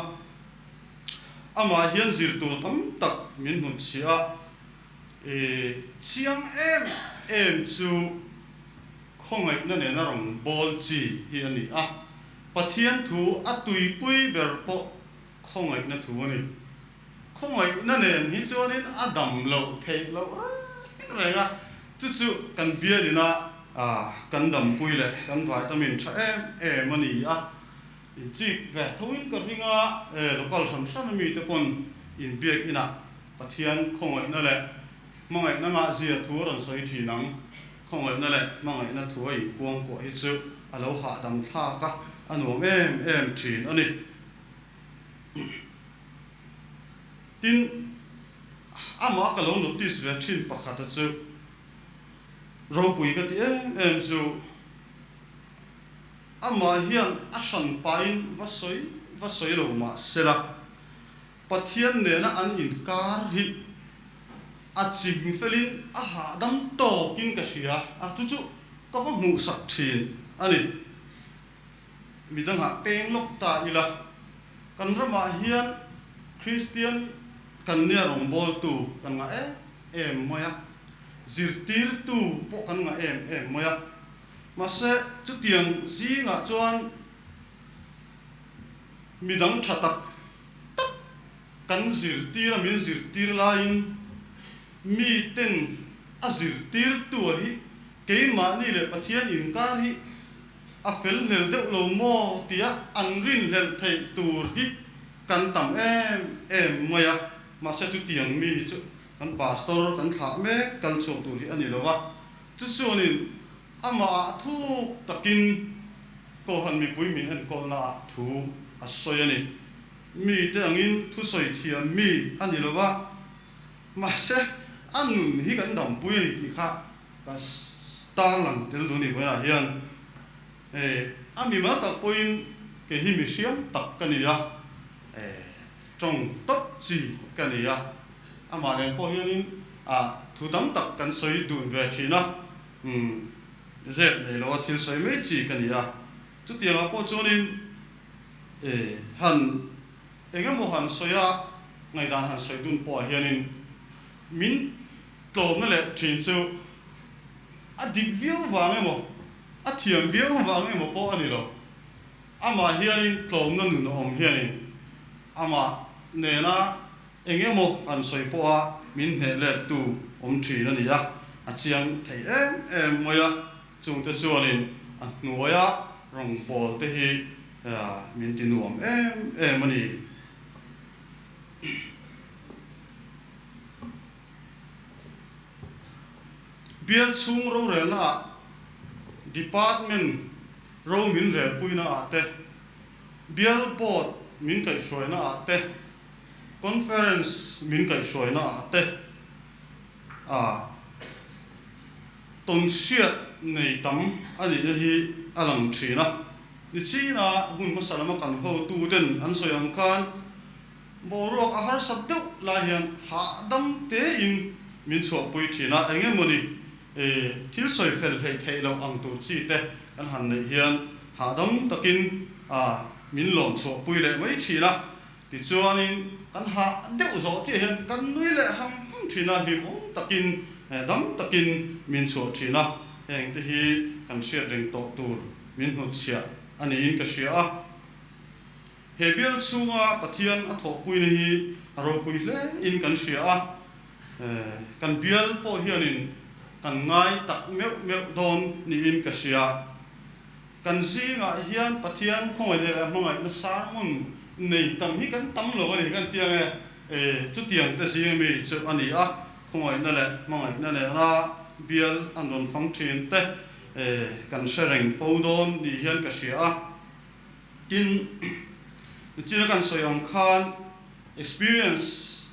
Amah hian zir tur tam tak min hnutchhiah a, chiang em em chu khawngaihna nena rawn bawl chi hi a ni a, Pathian thu a tuipui ber pawh khawngaihna thu a ni. Khawngaihna nen hi chuanin a dam loh theih loh reng reng a, chu chu kan bialina kan dampui leh kan vitamin tha em em a ni a. Inchik ve thoin ka ring a, local hran hran a mite pawn inbiak inah Pathian khawngaihna leh hmangaihna ngahzia thu a rawn sawi thin ang. Khawngaihna leh hmangaihna thu a inkuangkuah hi chu a lo hahdam thlak a, a nuam em em thin a ni. Tin, amah ka lo notice ve thin pakhata chu ropui ka ti em em chu, Amah hian a hran pahin va sawi va sawi lo mah sela, Pathian nena an inkar hi a ching felin a hahdam tawkin ka hria a, chu chu ka va hmuhsak thin a ni. Midangah peng lawk ta ila, kan ramah hian Kristian kan nia rawngbawltu kan ngah em em mai a, zirtirtu pawh kan ngah em em mai a. Mahse, chutiang zingah chuan midang tha tak tak kan zirtir a, min zirtir laiin miten a zirtirtua hi keimahni leh Pathian inkar hi a fel hlel deuh lo maw tia an rinhlelh theih tur hi kan tam em em mai a. Mahse, chutiang mi chu kan pastor kan thlah mek kal chhuak tur hi a ni lo a. Chuchuanin amahah thuk takin Kohhran mipui min enkawlnaah thu a sawi a ni. Mite angin thusawi thiam mi a ni lo va, mahse a nun hi kan dampui a ni tih kha ka tarlang tel duh a ni vawiinah hian. A mimal tak pawhin kei hi mi hriam tak ka ni a, tawng tawp chi ka ni a. Amah nen pawh hianin thu tam tak kan sawi dun ve thin a, zep nei loa thil sawi mai chi ka ni a. Chutiangah pawh chuanin han eng emaw han sawi a, ngaihdan han sawi dun pawhah hianin min tlawmna leh thin chu a dik viau vang emaw, a thiam viau vang emaw pawh a ni lo. Amah hianin tlawmna nun a awm hianin amah nena Eng emaw an sawi pawha min hneh let tu awm thin a ni a, a chiang thei em em mai a, chungte chuanin a hnuaia rawngbâwl te hi min ti nuam em em a ni. Bial chhung rorelnaah Department ro min relpuinaah te, Bial Board min kaihhruainaah te, Conference min kaihhruaina ah te a tawnhriat nei tam a nihna hi a lang thin a. Nichina hun hmasa lama kan hotu ten an sawi ang khan boruak a harsat deuh lai hian hahdam tein min chhuahpui thin a, eng emawni thil sawi fel hleih theih loh ang tur chi te kan han neih hian hahdam takin min lawm chhuahpui leh mai thin a. Tichuanin kan hah deuh zawh chiah hian kan nui leh ham ham thin a, hlimawm takin dam takin min chhuah thin a, heng te hi kan hriat reng tawh tur min hnutchhiah a niin ka hria a. He bial chhunga Pathian a thawhpuina hi a ropui hle in kan hria a, kan bial pawh hianin kan ngai tak meuh meuh dawn niin ka hria. Kan zingah hian Pathian khawngaihna leh hmangaihna sermon nei tam hi kan tam lo a ni kan ti ang e. Chutiang te zing mi chu a ni a, khawngaihna leh hmangaihna nena bial an rawn fang thin te kan hre reng fo dawn ni hian ka hria a. Tin, china kan sawi ang khan experience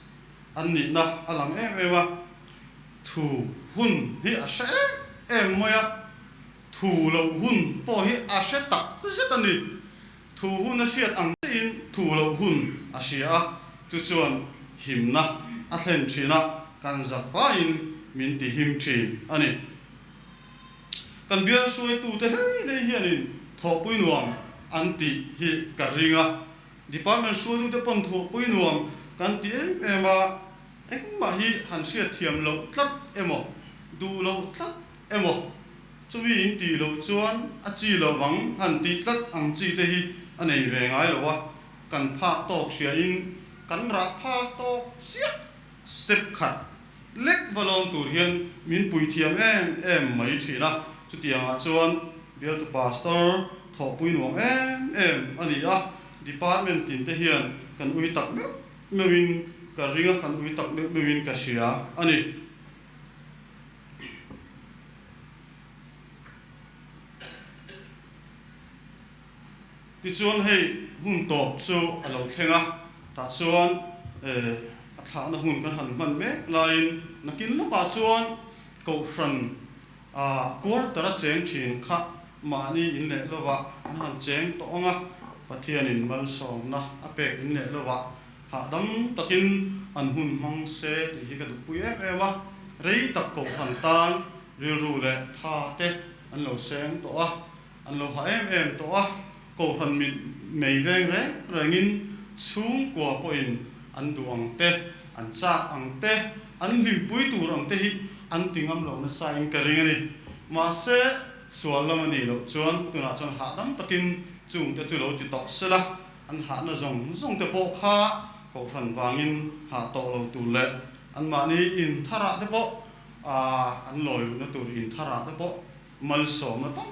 an nihna a lang em em a, thu hun hi a hre em em mai a, thu loh hun pawh hi a hre tak zet a ni. Thu hun a hriat ang chiahin thu loh hun a hria a, chu chuan himna a thlen thin a, kan zafaiin min ti him thin a ni. Kan bial hruaitute hlei hlei hianin thawhpui nuam an tih hi ka ring a, department hruaitute pawn thawhpui nuam kan ti em em a, engmah hi han hriatthiam loh tlat emaw, duh loh tlat emaw, Chumi in tih loh chuan a chi lo vang han tih tlat ang chi te hi a nei ve ngai lo a, kan phak tawk hria in kan rah phak tawk chiah step khat lek va lawm tur hian min pui thiam em em mai thin a, chutiang ah chuan bialtu pastor thawhpui nuam em em a ni a, department tin te hian kan ui tak meuh meuh in ka ring a, kan ui tak meuh meuh in ka hria a ni. Tichuan hei hun tawp chu a lo thleng a, tah chuan a thlahna hun kan han hman mek laiin nakin lawkah chuan Kohhran quarter a cheng thin kha mahni in leh lovah an han cheng tawh ang a, Pathianin malsawmna a pek in leh lovah Hahdam takin an hun hmang se tih hi ka duhpui em em a, rei tak kohhran tan rilru leh tha te an lo seng tawh a, an lo ha em em tawh a, kohhran mit mei veng reng rengin chhungkua pawhin an duh ang te, an chak ang te, an hlimpui tur ang te hi an ti ngam lo nasa in ka ring a ni. Mahse, sual lam a nih loh chuan tunah chuan hahdam takin chungte chu lo ti tawh sela, An hahna zawng zawng te pawh kha Kohhran vangin hah tawh lo tur leh anmahni in tharah te pawh an lawi luhna tur in tharah te pawh malsawmna tam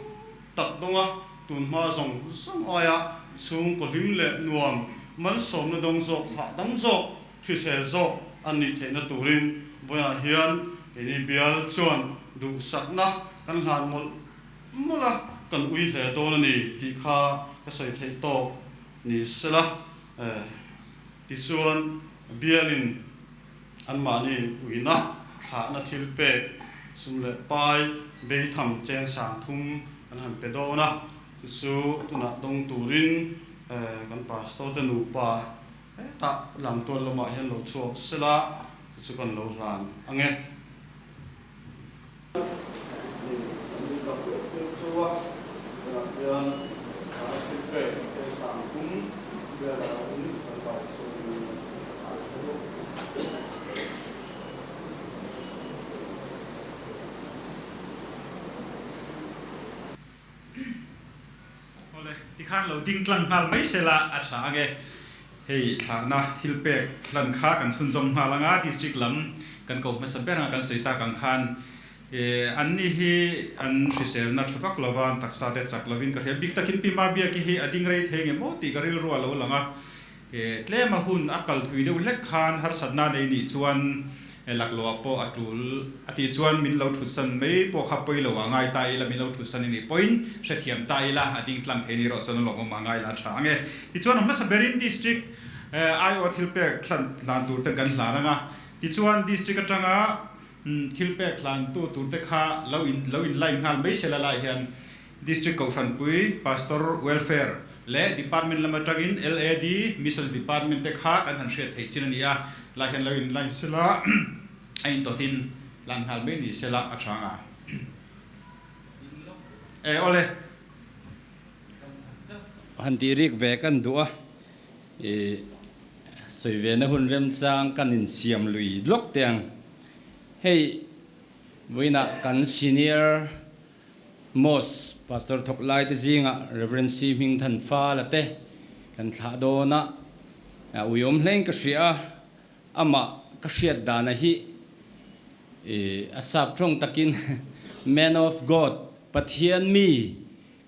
tak dawnga tunhma zawng zawng aia chhungkaw hlim leh nuam malsawmna dawng zawk hahdam zawk hrisel zawk an nih theihna turin vawiinah hian keini bial chuan duhsakna kan hlan mawlh Mawlh a, kan ui hle dawn a ni tih kha ka sawi theih tawk ni sela. Tichuan, bialin anmahni uina thlahna thil pek sum leh pai beitham cheng 3000 an han pe dawn a, chu chu tunah dawng turin kan pastor te nupa hetah lamtual lamah hian lo chhuak sela, chu chu kan lo hlan ang e. Awle, tikhan lo ding tlang nghal mai sela a tha ange. Hei thlahna thil pek hlan kha kan chhunzawm nghal anga district lam kan ko hmasa ber anga kan sawi tak ang khan an ni hi an hriselna tha vak lova an taksa te chak lovin ka hria bik takin Pi Mabiaki hi a ding rei thei nge maw tih ka rilru a lo lang a. Tlem a hun a kal thui deuh hlek khan harsatna nei nih chuan laklawh pawh a tul a tih chuan min lo thutsan mai pawh kha pawi lo a ngai ta ila, min lo thutsan i nih pawhin hrethiam ta ila a ding tlang thei ni erawh chuan a lawmawm a ngai la a tha ang e. Tichuan a hmasa berin District aiawh thil pek hlan hlan tur ten kan hlan ang a, tichuan District atanga thil pek hlan tu tur te kha lo in lo in line nghal mai sela lai hian District Kohhranpui, Pastor Welfare leh Department lam atangin LAD, Missions Department te kha kan han hriat theih chin a ni a, lai hian lo in line sela a intawtin lan nghal mai ni sela a tha nga. E awle. Han tih rik ve kan duh a, i sawi ve na hun remchang kan insiam lui lawk teh ang. Hei vawiinah kan senior Mos, Pastor thawk lai te zingah Rev. C. Hmingthan Fala te kan thlah dawn a, uiawm hlein ka hria a, amah ka hriat dana hi a sap tawng takin Man of God, Pathian mi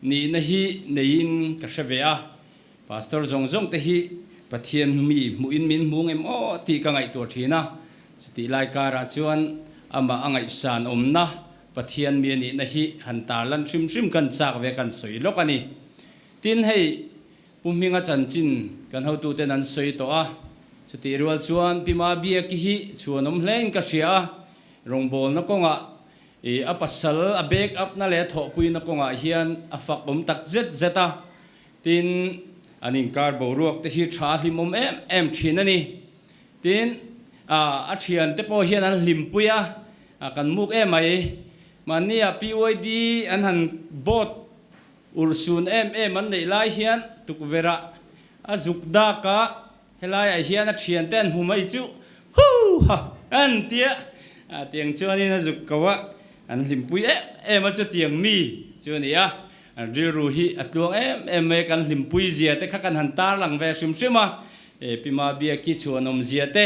nihna hi neiin ka hre ve a, Pastor zawng zawng te hi. Pathian mi hmuhin min hmu ngem aw tih ka ngaihtuah thin a, chutih lai karah chuan amah a ngaihsan awmna Pathian mi a nihna hi han tarlan hrim hrim kan chak ve kan sawi lawk a ni. Tin hei Pu Hminga chanchin kan hotuten an sawi tawh a, chutih rual chuan Pi Mabiaki hi chhuanawm hlein ka hria a, rawngbawlna kawngah i a pasal a back up na leh a thawhpuina kawngah hian a fak awm tak zet zet a, tin an inkar boruak te hi tha hlimawm em em thin a ni. Tin a thian te pawh hian an hlimpui a, kan muk em mai. Mahni ah PYD an han board Urhsun em em an neih lai hian tukverh a zuk dak a, helaiah hian a thiante an hmu mai chu huu ha an tia a, tiang chuanin a zuk ko a, an hlimpui em em a chutiang mi chu a ni a, an rilru hi a tluang em em mai a, kan hlimpui zia te kha kan han tarlang ve hrim hrim a, he Pi Mabiaki chhuanawm zia te,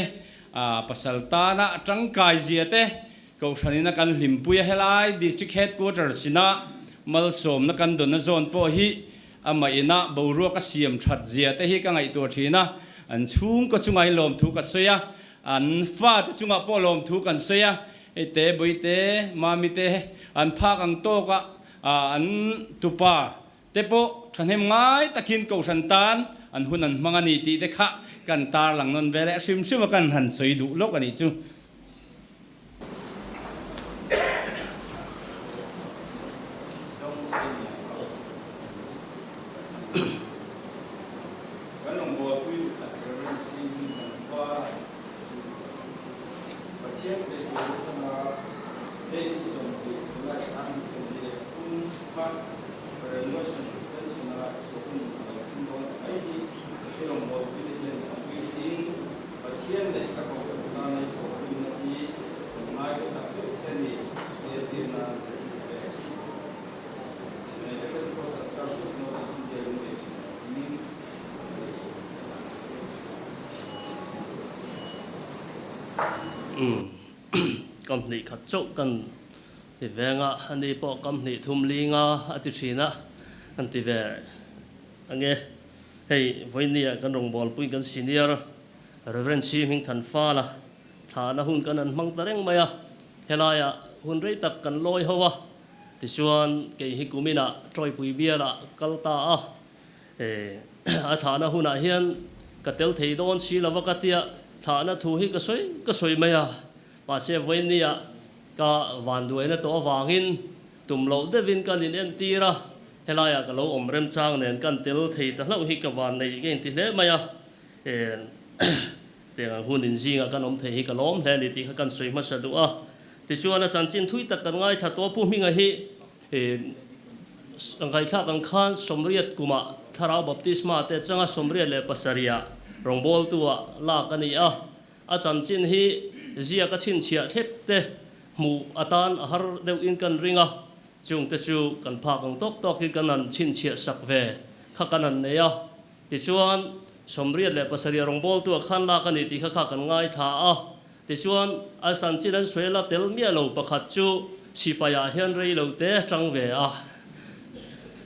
a pasal tana tangkai zia te Kohhranin a kan hlimpui a, helai District Headquarters ina malsawmna kan dawn a zawn pawh hi amah ina boruak a siam that zia te hi ka ngaihtuah thin a, an chhungkaw chungah hi lawmthu ka sawi a, an fate chungah pawh lawmthu kan sawi a, hei te Bawite, Mami te an phak ang tawk a an tupa te pawh thahnem ngai takin Kohhran tan an hun an hmang a ni tih te kha kan tarlang nawn ve leh hrim hrim a, kan han sawi duh lawk a nih chu. Kam hnih khat chauh kan ti veng a, ani pawh kam hnih thum linga a ti thin a, an ti ve ange. Hei vawinia kan rawngbawlpui kan senior Rev. Si Hmingthan Fala thlahna hun kan han hmang ta reng mai a, helaiah hun rei tak kan lawi ho a, tichuan kei hi kuminah Tawipui bialah kal ta a, a thlahna hunah hian ka tel thei dawn si lova ka tia thlahna thu hi ka sawi ka sawi mai a, mahse vawinia ka vanduaina tawh avangin tum loh deuhin kan inentir a, helaiah ka lo awm remchang nen kan tel thei ta hlauh hi ka vanneih ka inti hle mai a. Tiang ang hun inzingah kan awm thei hi ka lawm hle a ni tih kha kan sawi hmasa duh a. Tichuan a chanchin thui tak kan ngaithla tawh a, Pu Hminga hi ngaihthlak ang khan Sawmriat kumah Thlarau Baptisma te changa 77ah rawngbawltu-ah lak a ni a. A chanchin hi ziak a chhinchhiah thlep te hmuh atan a har deuhin kan ring a, chungte chu kan phak ang tawk tawkin kan han chhinchhiah sak ve kha kan han nei a. Tichuan, 87 rawngbawltu a khan lak a ni tih kha kha kan ngaithla a. Tichuan, a sanchin an sawi la tel miah lo pakhat chu sipaiah hian rei lo te tang ve a.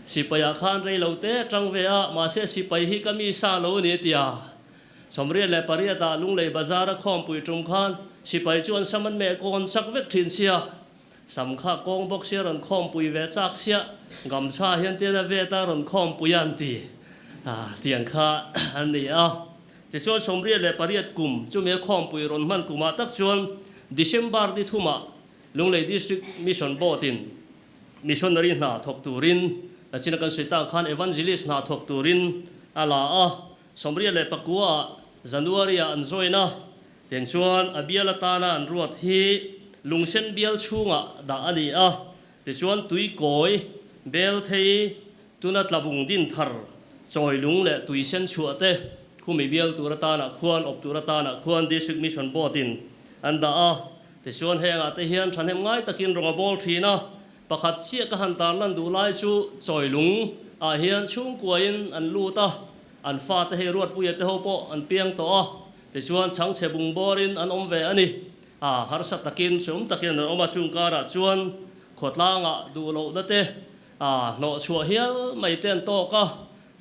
Sipaiah khan rei lo te tang ve a, mahse sipai hi ka mi sa lo a ni tia. 88 ah Lunglei Bazar a khawmpui tum khan sipai chu an sam an meh kawn chak vek thin sia. Sam kha kawng bawk sia rawn khawmpui ve chak sia, gamchha hian tian a vet a rawn khawmpui a an ti a tiang kha an ni a. Tichuan 88 kum chumi a khawmpui rawn hman kumah tak chuan December ni thumah Lunglei District Mission Board in Missionary hna thawk turin, nachina kan sawi tak khan Evangelist hna thawk turin a la a, 89 ah January ah an join a. Tiang chuan a bial atana an ruat hi lungsen bial chhungah dah a ni a, tichuan tuikawi, belthei, tuna tlabung din thar, chawi lung leh tuisen chhuah te khumi bial tur atana khuan awp tur atana khuan District Mission Board in an dah a, tichuan hengah te hian thahnem ngai takin rawng a bawl thin a, pakhat chiah ka han tarlan duh lai chu chawi lung ah hian chhungkuain an lut a, an fate hei Ruatpuia te ho pawh an piang tawh a. Tichuan chhangchhe bung bawrin an awm ve a ni. A harsa takin, hreawm takin an awm a, chung karah chuan khawtlangah duh lohna te, a hnawhchhuah hial mai te an tawk a,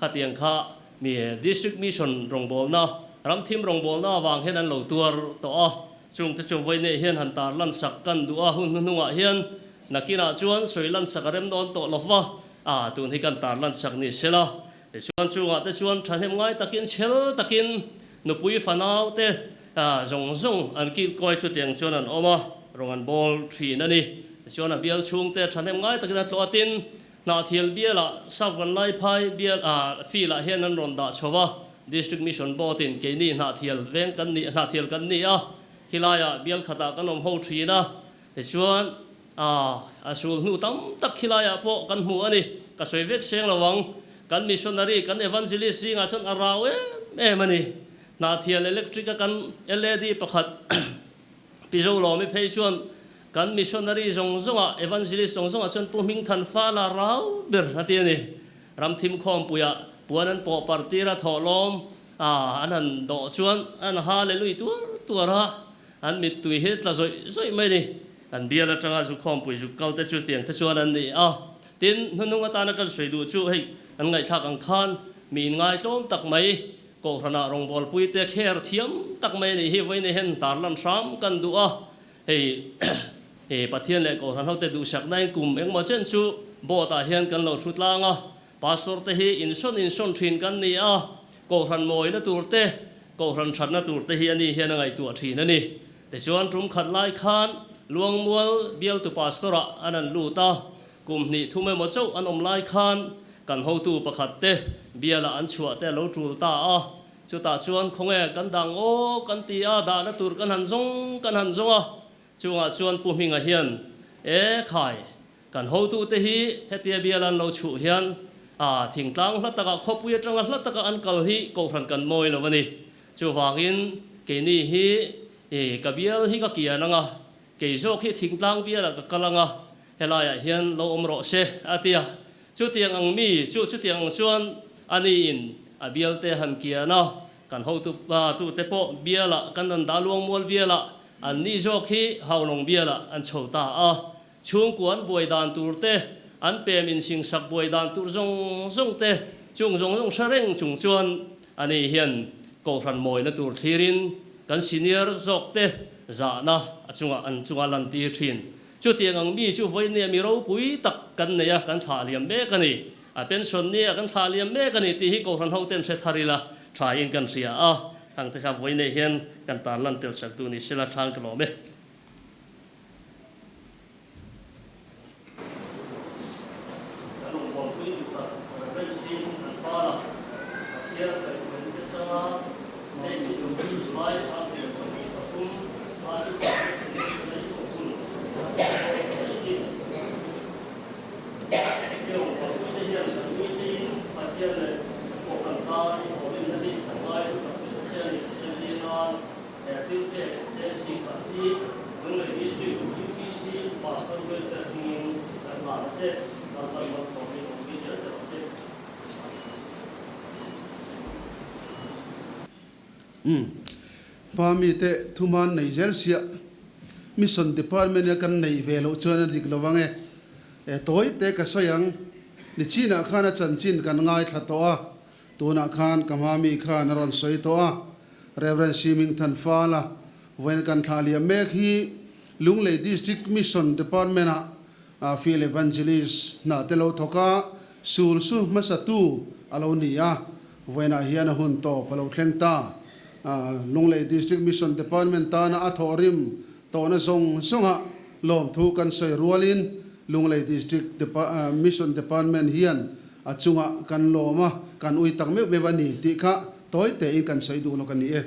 khatiang kha Mi District Mission rawngbawlna, ramthim rawngbawlna avang hian an lo tuar tawh a, chungte chu vawiineh hian han tar lansak kan duh a, hun hnuhnungah hian nakinah chuan sawi lansak a rem dawn tawh lo va, a tun hi kan tar lansak ni sela. Tichuan chungah te chuan thahnem ngai takin chhel takin nupui fanau te zawng zawng an kilkawi chutiang chuan an awm a, rawng an bawl thin a ni. Tichuan a bial chhungte thahnem ngai takin a tlawh atin Hnahthial bialah Savvanlaiphai bial ah field ah hian an rawn dah chho a, District Mission Board in keini Hnahthial veng kan ni Hnahthial kan ni a, khilaiah bial khatah kan awm ho thin a, tichuan ah a sul hnu tam tak khilaiah pawh kan hmu a ni, ka sawi vek seng lo ang, kan missionary kan evangelist zingah chuan a rau em em a ni, Hnahthial electric a kan LAD pakhat Pi Zolawmi phei chuan Kan missionary zawng zawngah, evangelist zawng zawngah chuan Pu Hmingthan Fala rau ber a ti a ni. Ramthim khawmpuiah puan an pawh par tir a thawhlawm a, an han dawh chuan an hallelui tuar tuar a, an mittui hi tla zawih zawih mai a ni. Kan bial atanga zu khawmpui zuk kal te chu tiang te chuan an ni a. Tin, hnuhnung atana kan sawi duh chu hei an ngaihthlak ang khan mi inngaitlawm tak mai Kohhranah rawngbawlpui te kher thiam tak mai a nih hi vawiin hian tarlan hram kan duh a. Hei he Pathian leh Kohhran hote duhsakna in kum engmaw chen chu board ah hian kan lo thu tlang a, Pastor te hi insawn insawn thin kan ni a, Kohhran mawina tur te, Kohhran thatna tur te hi ani hian a ngaihtuah thin a ni. Tichuan tum khat lai khan Luangmual bialtu Pastor ah an an lut a, kum hnih thum emaw chauh an awm lai khan kan hotu pakhat te bialah an chhuah te a lo tul ta a, Chutah chuan khawnge kan dang aw kan ti a, dahna tur kan han zawng kan han zawng a, chungah chuan Pu Hminga hian e khai kan hotute hi hetia bial an lo chhuh hian a thingtlang hla takah khawpui atanga hla taka an kal hi kohhran kan mawi lo a ni. Chuvangin keini hi e ka bial hi ka kian anga kei zawk hi thingtlang bialah ka kal anga helaiah hian lo awm rawh se a ti a. Chutiang ang mi chu chutiang ang chuan a niin a bialte han kian a, kan hotu tute pawh bialah kan an dah luangmual bialah an ni zawk hi Haulawng bialah an chho ta a. Chhungkua an buai dan tur te, an pem insingsak buai dan tur zawng zawng te, chung zawng zawng hre reng chung chuan a ni hian Kohhran mawina tur thlirin kan senior zawk te zahna a chungah an chunga lantir thin. Chutiang ang mi chu vawinia mi ropui tak kan nei a, kan thlah liam mek a ni. A pension nia kan thlah liam mek a ni tih hi Kohhran hoten hre thar ila thain kan hria a. Hang te kha vawinia hian kan tarlan tel sak duh ni sela chhang ka lawm e. Kan rawngbawlpui duh tak Reverend Singh an tan a, Pathian kaihhruaina te changa May ni 30 July 2023 a chu Pathian thinlung na lei thawh hun a ni dawn mai ni. I rawngbawlpui te hian kan nui chein Pathian leh Kohhran tan i thawhrimna hi kan ngai duh tak zet che a ni tih entir nan he thil pek Chelsea khat hi Lunglei District UPC Pastor Welfare hmingin kan hlan a che, Lalpan malsawmin awmpui zel che rawh se. Umm. Hma mite thuman nei zel siah Mission Department a kan neih ve loh chuan a dik lo ang e. E tawi te ka sawi ang. Nichinah khan a chanchin kan ngaithla tawh a, tunah khan ka hma mi khan a rawn sawi tawh a. Rev. Siming Thanfala vawiin kan thlah liam mek hi Lunglei District Mission Department ah Field Evangelist hna te lo thawk a, sul su hmasatu a lo ni a. Vawiinah hian a hun tawp a lo thleng ta. Lunglei District Mission Department tana a thawhrim tawhna zawng zawngah lawmthu kan sawi rualin Lunglei District Mission Department hian a chungah kan lawm a, kan ui tak meuh meuh a ni tih kha tawi tein kan sawi duh lawk a ni e.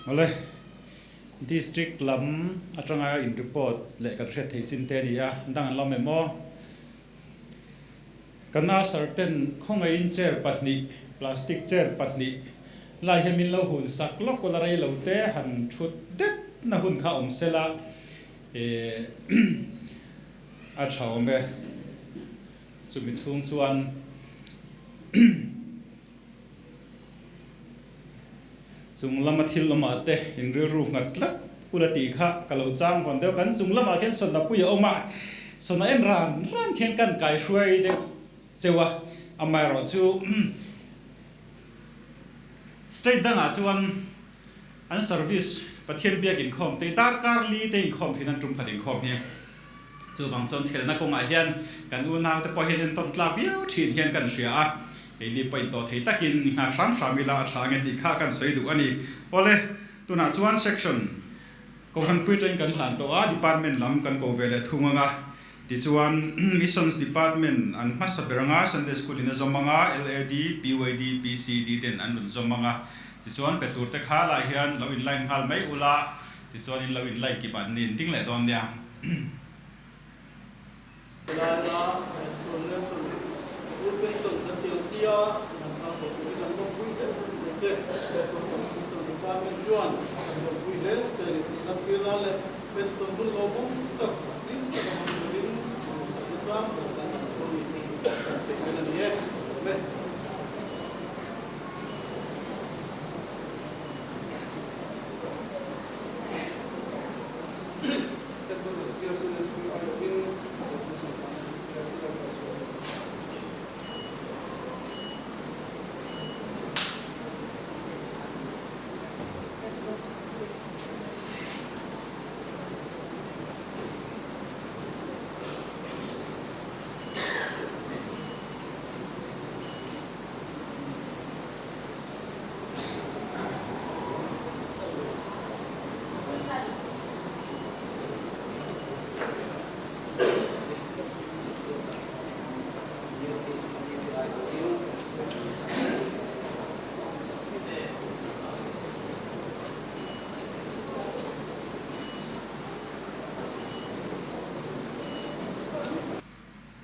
Awle, District lam atanga in report leh kan hriat theih chin te a ni a, dang an la awm em aw? Kan usher ten khawngaihin chair pahnih, plastic chair pahnih lai hian min lo hun sak lawk ula rei lo te han thut det na hun kha awm sela eh a tha awm e. Chumi chhung chuan Chung lama thil awmah te in rilru nghat tlat ula tih kha ka lo chang vawn deuh. Kan chung lamah khian sawna pui a awm a, sawna en ran ran khian kan kai hruai deuh cheu a, amaherawh chu state dangah chuan an service Pathian biak inkhawm te darkar li te inkhawm thin an tum khat inkhawm hi. Chuvang chuan chhelna kawngah hian kan unaute pawh hian entawn tlak viau thin hian kan hria a, keini pawh intawh thei takin i nghak hram hram ila a tha ange tih kha kan sawi duh a ni. Awle, tunah chuan section Kohhran puitling kan hlan tawh a, department lam kan ko ve leh thung ang a, tichuan Missions department an hmasa ber ang a, Sunday School in a zawm ang a, LAD, PYD, PCD ten an rawn zawm ang a, tichuan pe tur te kha lah hian lo in line nghal mai ula, Tichuan in lo in like kip an ni ding leh dawn nia. Laila explanation Full pension kan ti ang chi a, i han kal tawh turin kan lawmpui hle mai che. Headquarters Mission Department chuan kan lawmpui hle che a ni tih lantir nan leh pension hun lawmawm tak hlim taka hmang turin duhsakna sang ber kan han cho ni tih kan sawi tel a ni e. Lawm e.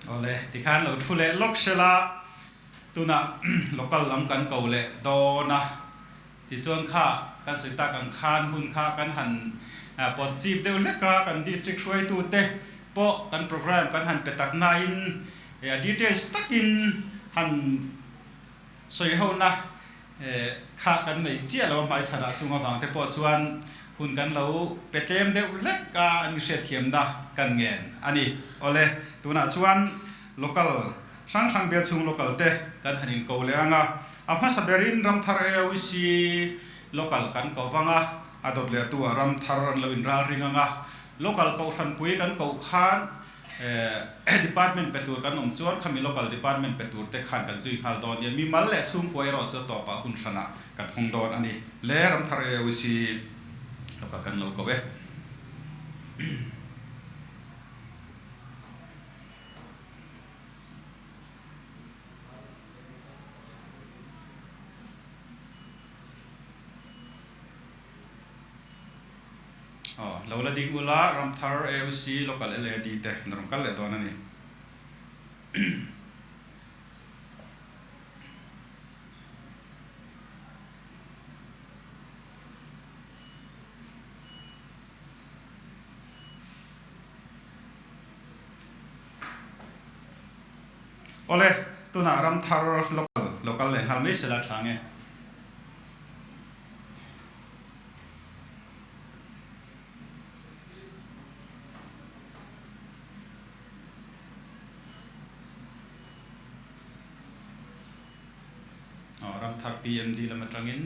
Awle, tikhan lo thu leh lawk sela. Tunah local lam kan ko leh dawn a, tichuan kha kan sawi tak ang khan hun kha kan han pawt chip deuh hlek a, kan district hruaitute pawh kan programme kan han pe tak nain a details takin han sawi hona kha kan nei chiah lo a hmaichhanah chung avang te pawh chuan hun kan lo pe tlem deuh hlek a, an hriatthiamna kan ngen a ni. Awle, tunah chuan local Hrang hrang bial chhung local te kan han in ko leh ang a, a hmasa berin Ramthar AOC local kan ko vang a, a dawt leh tu ah Ramthar an lo in ral ring ang a, local kohhranpui kan koh khan department pe tur kan awm chuan khami local department pe tur te khan kan zui nghal dawn nia, mimal leh chhungkua erawh chu a tawpah hun hranah kan hawng dawn a ni le Ramthar AOC local kan lo ko e. Aw, lo la ding ula, Ramthar AOC Local LAD te an rawn kal leh dawn a ni. Awle, tunah Ramthar local lo kal leh nghal mai sela tha nge. Aw, Ramthar PMD lam atangin.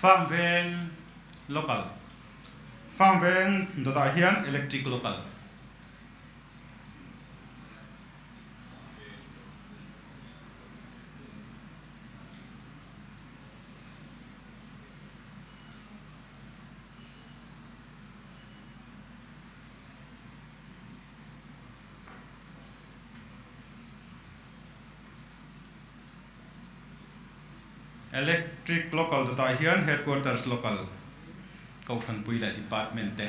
Farm veng local Farm veng dawtah hian electric local. Electric Local dawtah hian Headquarters Local Kohhranpui leh Department te.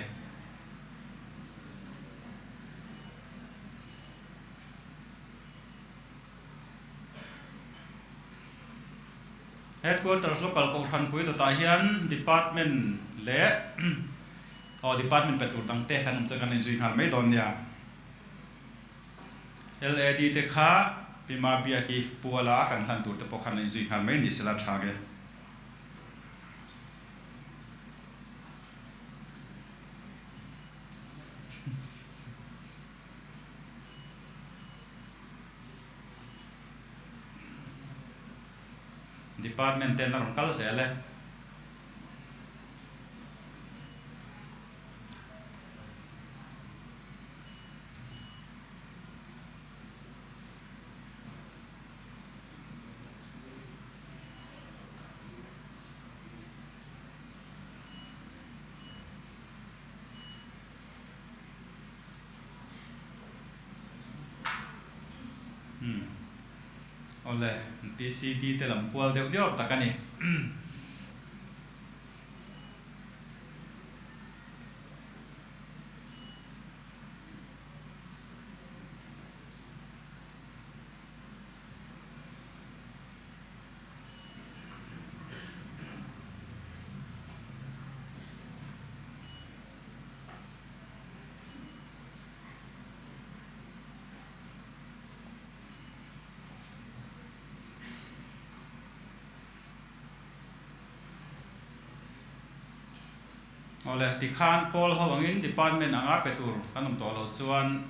Headquarters Local Kohhranpui dawtah hian Department leh aw Department pe tur dang te kan awm chuan kan inzui nghal mai dawn nia. LAD te kha Pi Mabiaki Puala kan hlan tur te pawh khan a inzui nghal mai ni sela tha nge. Department ten a rawn kal zel e. Umm. Awle, PCD te lam kual deuh deuh tak a ni. Awle, tikhan pawl ho angin department anga pe tur kan awm tawh loh chuan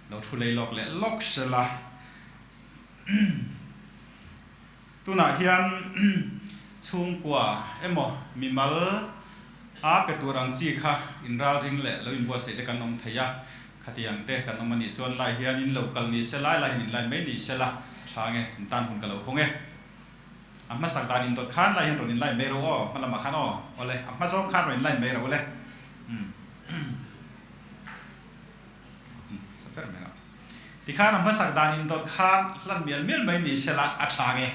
lo thu lei lawk leh lawk sela. Tunah hian chhungkua emaw mimal a pe tur ang chi kha inralring leh lo inbuatsaih te kan awm thei a, khatiang te kan awm a nih chuan lai hian in lo kal ni se lai lai hian inlai mai ni se la tha nge in tan hun ka lo hawng e. A hmasak dan indawt khan lai hian rawn inlai mai ro aw, hma lamah khan aw, awle a hma zawng khan rawn inlai mai ro le. Tikhan a hmasak dan indawt khan hlan mial mial mai ni sela a tha nge?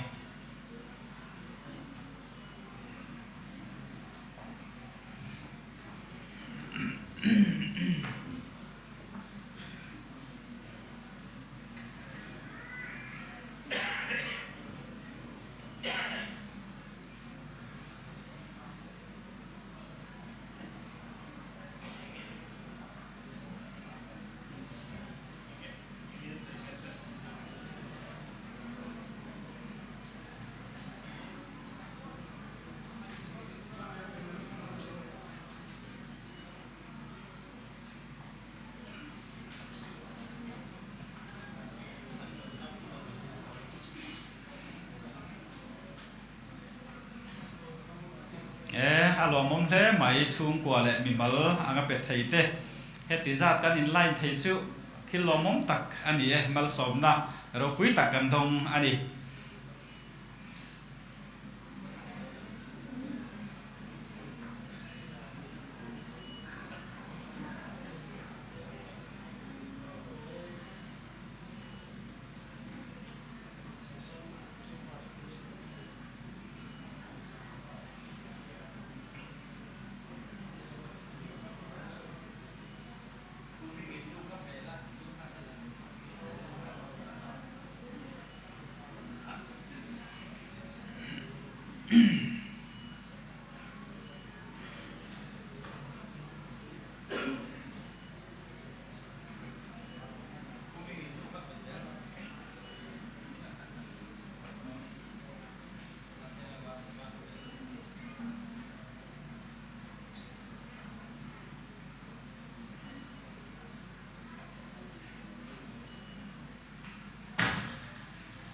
E, a lawmawm hle mai, chhungkua leh mimal anga pe thei te, heti zat kan in line thei chu thil lawmawm tak a ni e, malsawmna ropui tak kan dawng a ni.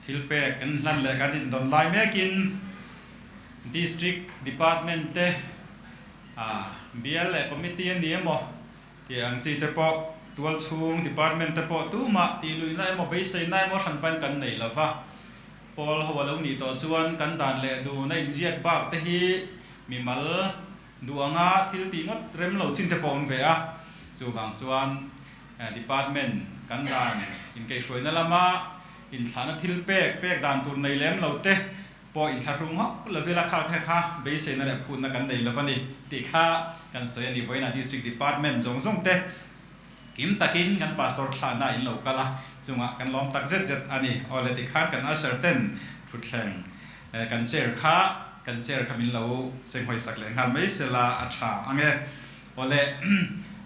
Thil pek kan hlan leh kan indawn lai mekin District Department te bial leh Committee a ni emaw Tih ang chi te pawh tual chhung department te pawh tumah tih luihna emaw beiseina emaw hranpain kan nei lo va. Pawl ho a lo nih tawh chuan kan dan leh dun a inziak bak te hi mimal duh anga thil tih ngawt rem lo chin te pawh awm ve a. Chuvang chuan department kan dan inkaihhruaina lama inthlahna thil pek pek dan tur nei lem lo te. pawh inthlahrung hauh lovila kha the kha beiseina leh phutna kan nei lo a ni tih kha kan sawi a ni. Vawiinah District Department zawng zawng te kim takin kan Pastor thlahna in lo kal a, chungah kan lawm tak zet zet a ni. Aw le tikhan kan usher ten thutthleng kan chair kha kan chair kha min lo senghawi sak leh nghal mai sela a tha ang e. Aw le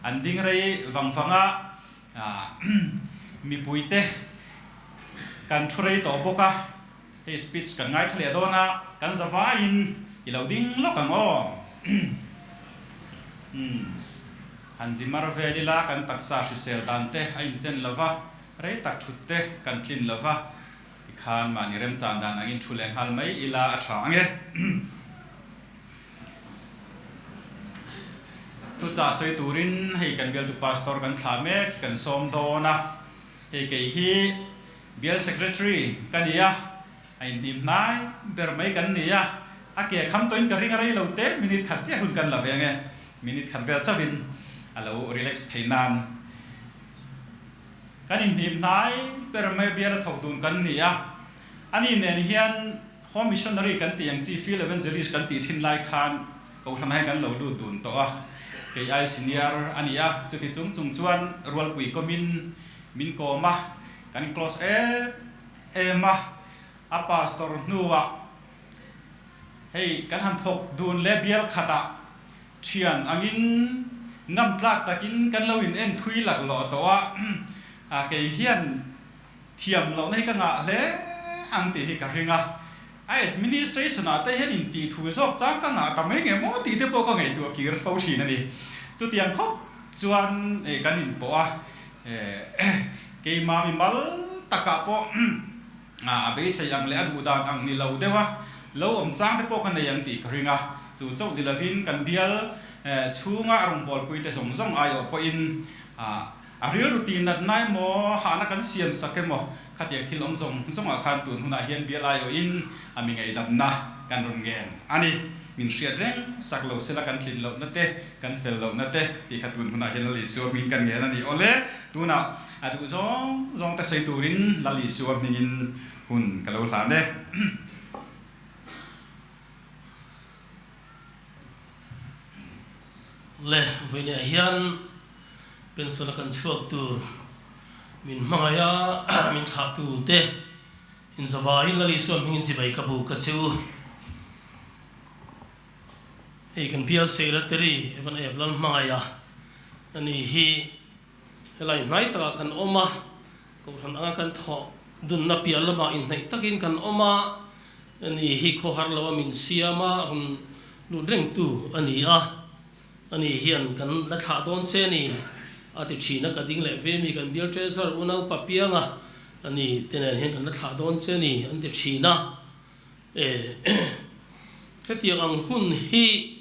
an ding rei vang vang a, mipuite kan thu rei tawh bawk a, hei speech kan ngaithla leh dawn a, kan za vaiin i lo ding lawk ang aw. Umm. Han zi mar vel ila kan taksa hrisel dan te a inchen lo va, rei tak thut te kan tlin lo va, tikhan mahni remchan dan angin thu leh nghal mai ila a tha ang e. Thuchah sawi turin hei kan bialtu pastor kan thlah mek hi kan sawm dawn a, hei kei hi bial secretary ka ni a, a inhnim hnai ber mai kan ni a, a ke kham tawhin ka ring a rei lo te minute khat chiah hun kan la ve ange, minute khat vel chauhin a lo relax thei nan kan inhnim hnai ber mai bial a thawk dun kan ni a, ani nen hian Home Missionary kan tih ang chi Field Evangelist kan tih thin lai khan Kohhran ah hian kan lo lut dun tawh a, kei ai senior a ni a, chuti chung chung chuan Rualpui kawmin min kawm a, kan close em em a, a pastor hnuah hei kan han thawk dun leh bial khatah thian angin ngam tlak takin kan lo in en thui laklawh tawh a, a kei hian Thiam lohna hi ka ngah hle ang tih hi ka ring a, a administration ah te hian intih thu zawk chang ka ngah ta mai nge maw tih te pawh ka ngaihtuah kir fo thin a ni. Chutiang khawp chuan kan inpawh a, keimah mimal takah pawh a beisei ang leh a duh dan ang ni lo deuh a, lo awm chang te pawh ka nei ang tih ka ring a, chu chauh ni lovin kan bial chhunga a rawngbawlpui te zawng zawng aiawh pawhin A rilru tih nat na emaw, hahna kan siam sak emaw, khatiang thil awm zawng zawngah khan tun hunah hian bial aiawhin a mi ngaihdamna kan rawn ngen a ni. Min hriat reng sak lo sela kan tlin lohna te, kan fel lohna te tih kha tun hunah hian Lal Isua hming kan ngen a ni. Awle, tunah a duh zawng zawng te sawi turin Lal Isua hmingin hun ka lo hlan e. Le, vawiinah hian pension a kan chhuak tur min hmangaih a, min thlah tu te inzavaiin Lal Isua hmingin chibai ka bu ka che u. Hei kan bial Secretary Evan F Lal hmangaih a, ani hi helai hnai takah kan awm a, Kohhran anga kan thawh dunna piah lamah inhnaih takin kan awm a, ani hi khawhar lo a min siam a, rawn lut rengtu a ni a, ani hian kan la thlah dawn che a ni, a ti thin a, ka ding leh ve mi kan bial treasurer unau pa piang a, ani te nen hian kan la thlah dawn che a ni, an ti thin a, e hetiang ang hun hi.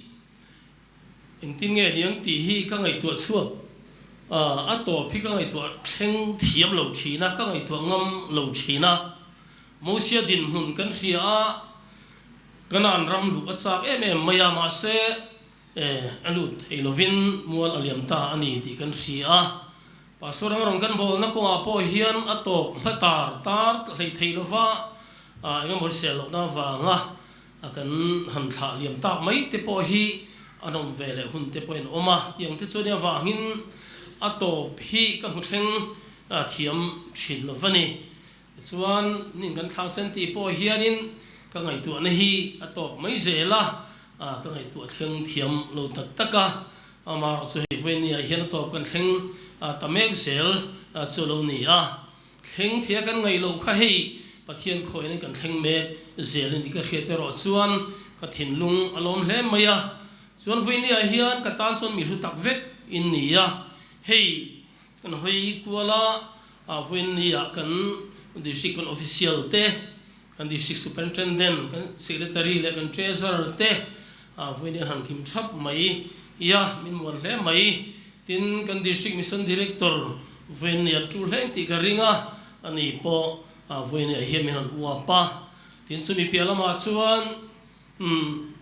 Engtin nge niang tih hi ka ngaihtuah chhuak a, a tawp hi ka ngaihtuah thleng thiam lo thin a, ka ngaihtuah ngam lo thin a. Mosia dinhmun kan hria a, Kanaan ram luh a chak em em mai a, mahse a lut thei lovin mual a liam ta a ni tih kan hria a. Pastor ang rawn kan bawlna kawngah pawh hian a tawp hma tar tar hleih thei lova, engemaw hrisel lohna avanga A kan han thlah liam tak mai te pawh hi an awm ve leh hun te pawhin awm a, tiang te chuan avangin a tawp hi ka hmu thleng thiam thin lo va ni. Tichuan nin kan thlah chen tih pawh hianin ka ngaihtuahna hi a tawp mai zel a, ka ngaihtuah thleng thiam lo tak tak a, amaherawhchu hei vawinia hian a tawp kan thleng ta mek zel chu a lo ni a. Thleng thei a kan ngaih loh kha hei Pathian khawiin kan thleng mek zel a ni ka hriat erawh chuan ka thinlung a lawm hle mai a, chuan vawinia hian ka tan chuan mi hlu tak vek in ni a, hei kan hawi kual a, vawinia kan District kan Official te, kan District Superintendent, kan Secretary leh kan Treasurer te vawinia han kim thap mai ia min muan hle mai. Tin, kan District Mission Director Vawinia tu hleng tih ka ring a, ani pawh Vawinia hian min han uap a. Tin, chumi piah lamah chuan umm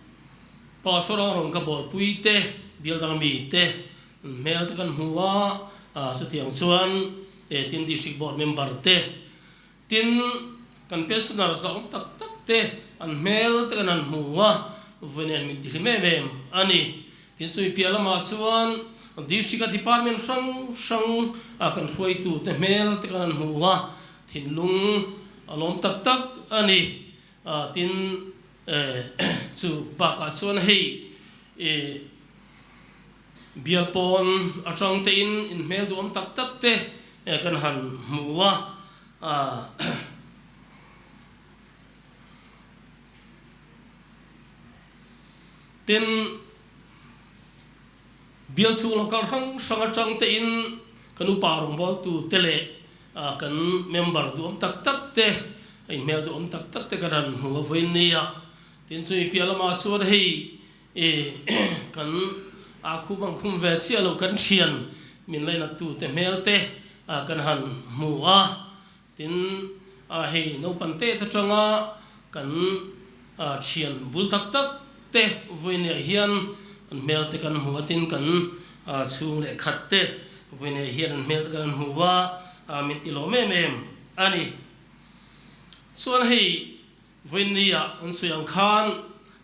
Pastor ang rawn ka bawlpui te, bial dang mi te hmel te kan hmu a, chutiang chuan tin District Board member te, tin kan pensioner zawng tak tak. te an hmel te kan han hmu a, vawi nen min tihlim em em a ni. Tin chumi piah lamah chuan District a Department hrang hrang a kan hruaitu te hmel te kan han hmu a, thinlung a lawm tak tak a ni. Tin chu bakah chuan hei bial pawn atang tein inhmel duhawm tak tak te kan han hmu a. Tin, bial chhung local hrang hrang atang tein kan upa rawngbawltu te leh kan member duhawm tak tak te, inhmel duhawm tak tak te kan han hmu a vawiin nia. Tin, chumi piah lamah chuan hei kan a khum ang khum ve chiah lo kan thian min lainattu te hmel te kan han hmu a. Tin, hei naupang te atanga kan thian bul tak tak te vawiinah hian an hmel te kan hmu a, tin kan chhung leh khat te vawiinah hian an hmel te kan hmu a, min ti lawm em em a ni. Chuan hei vawiinniah an sawi ang khan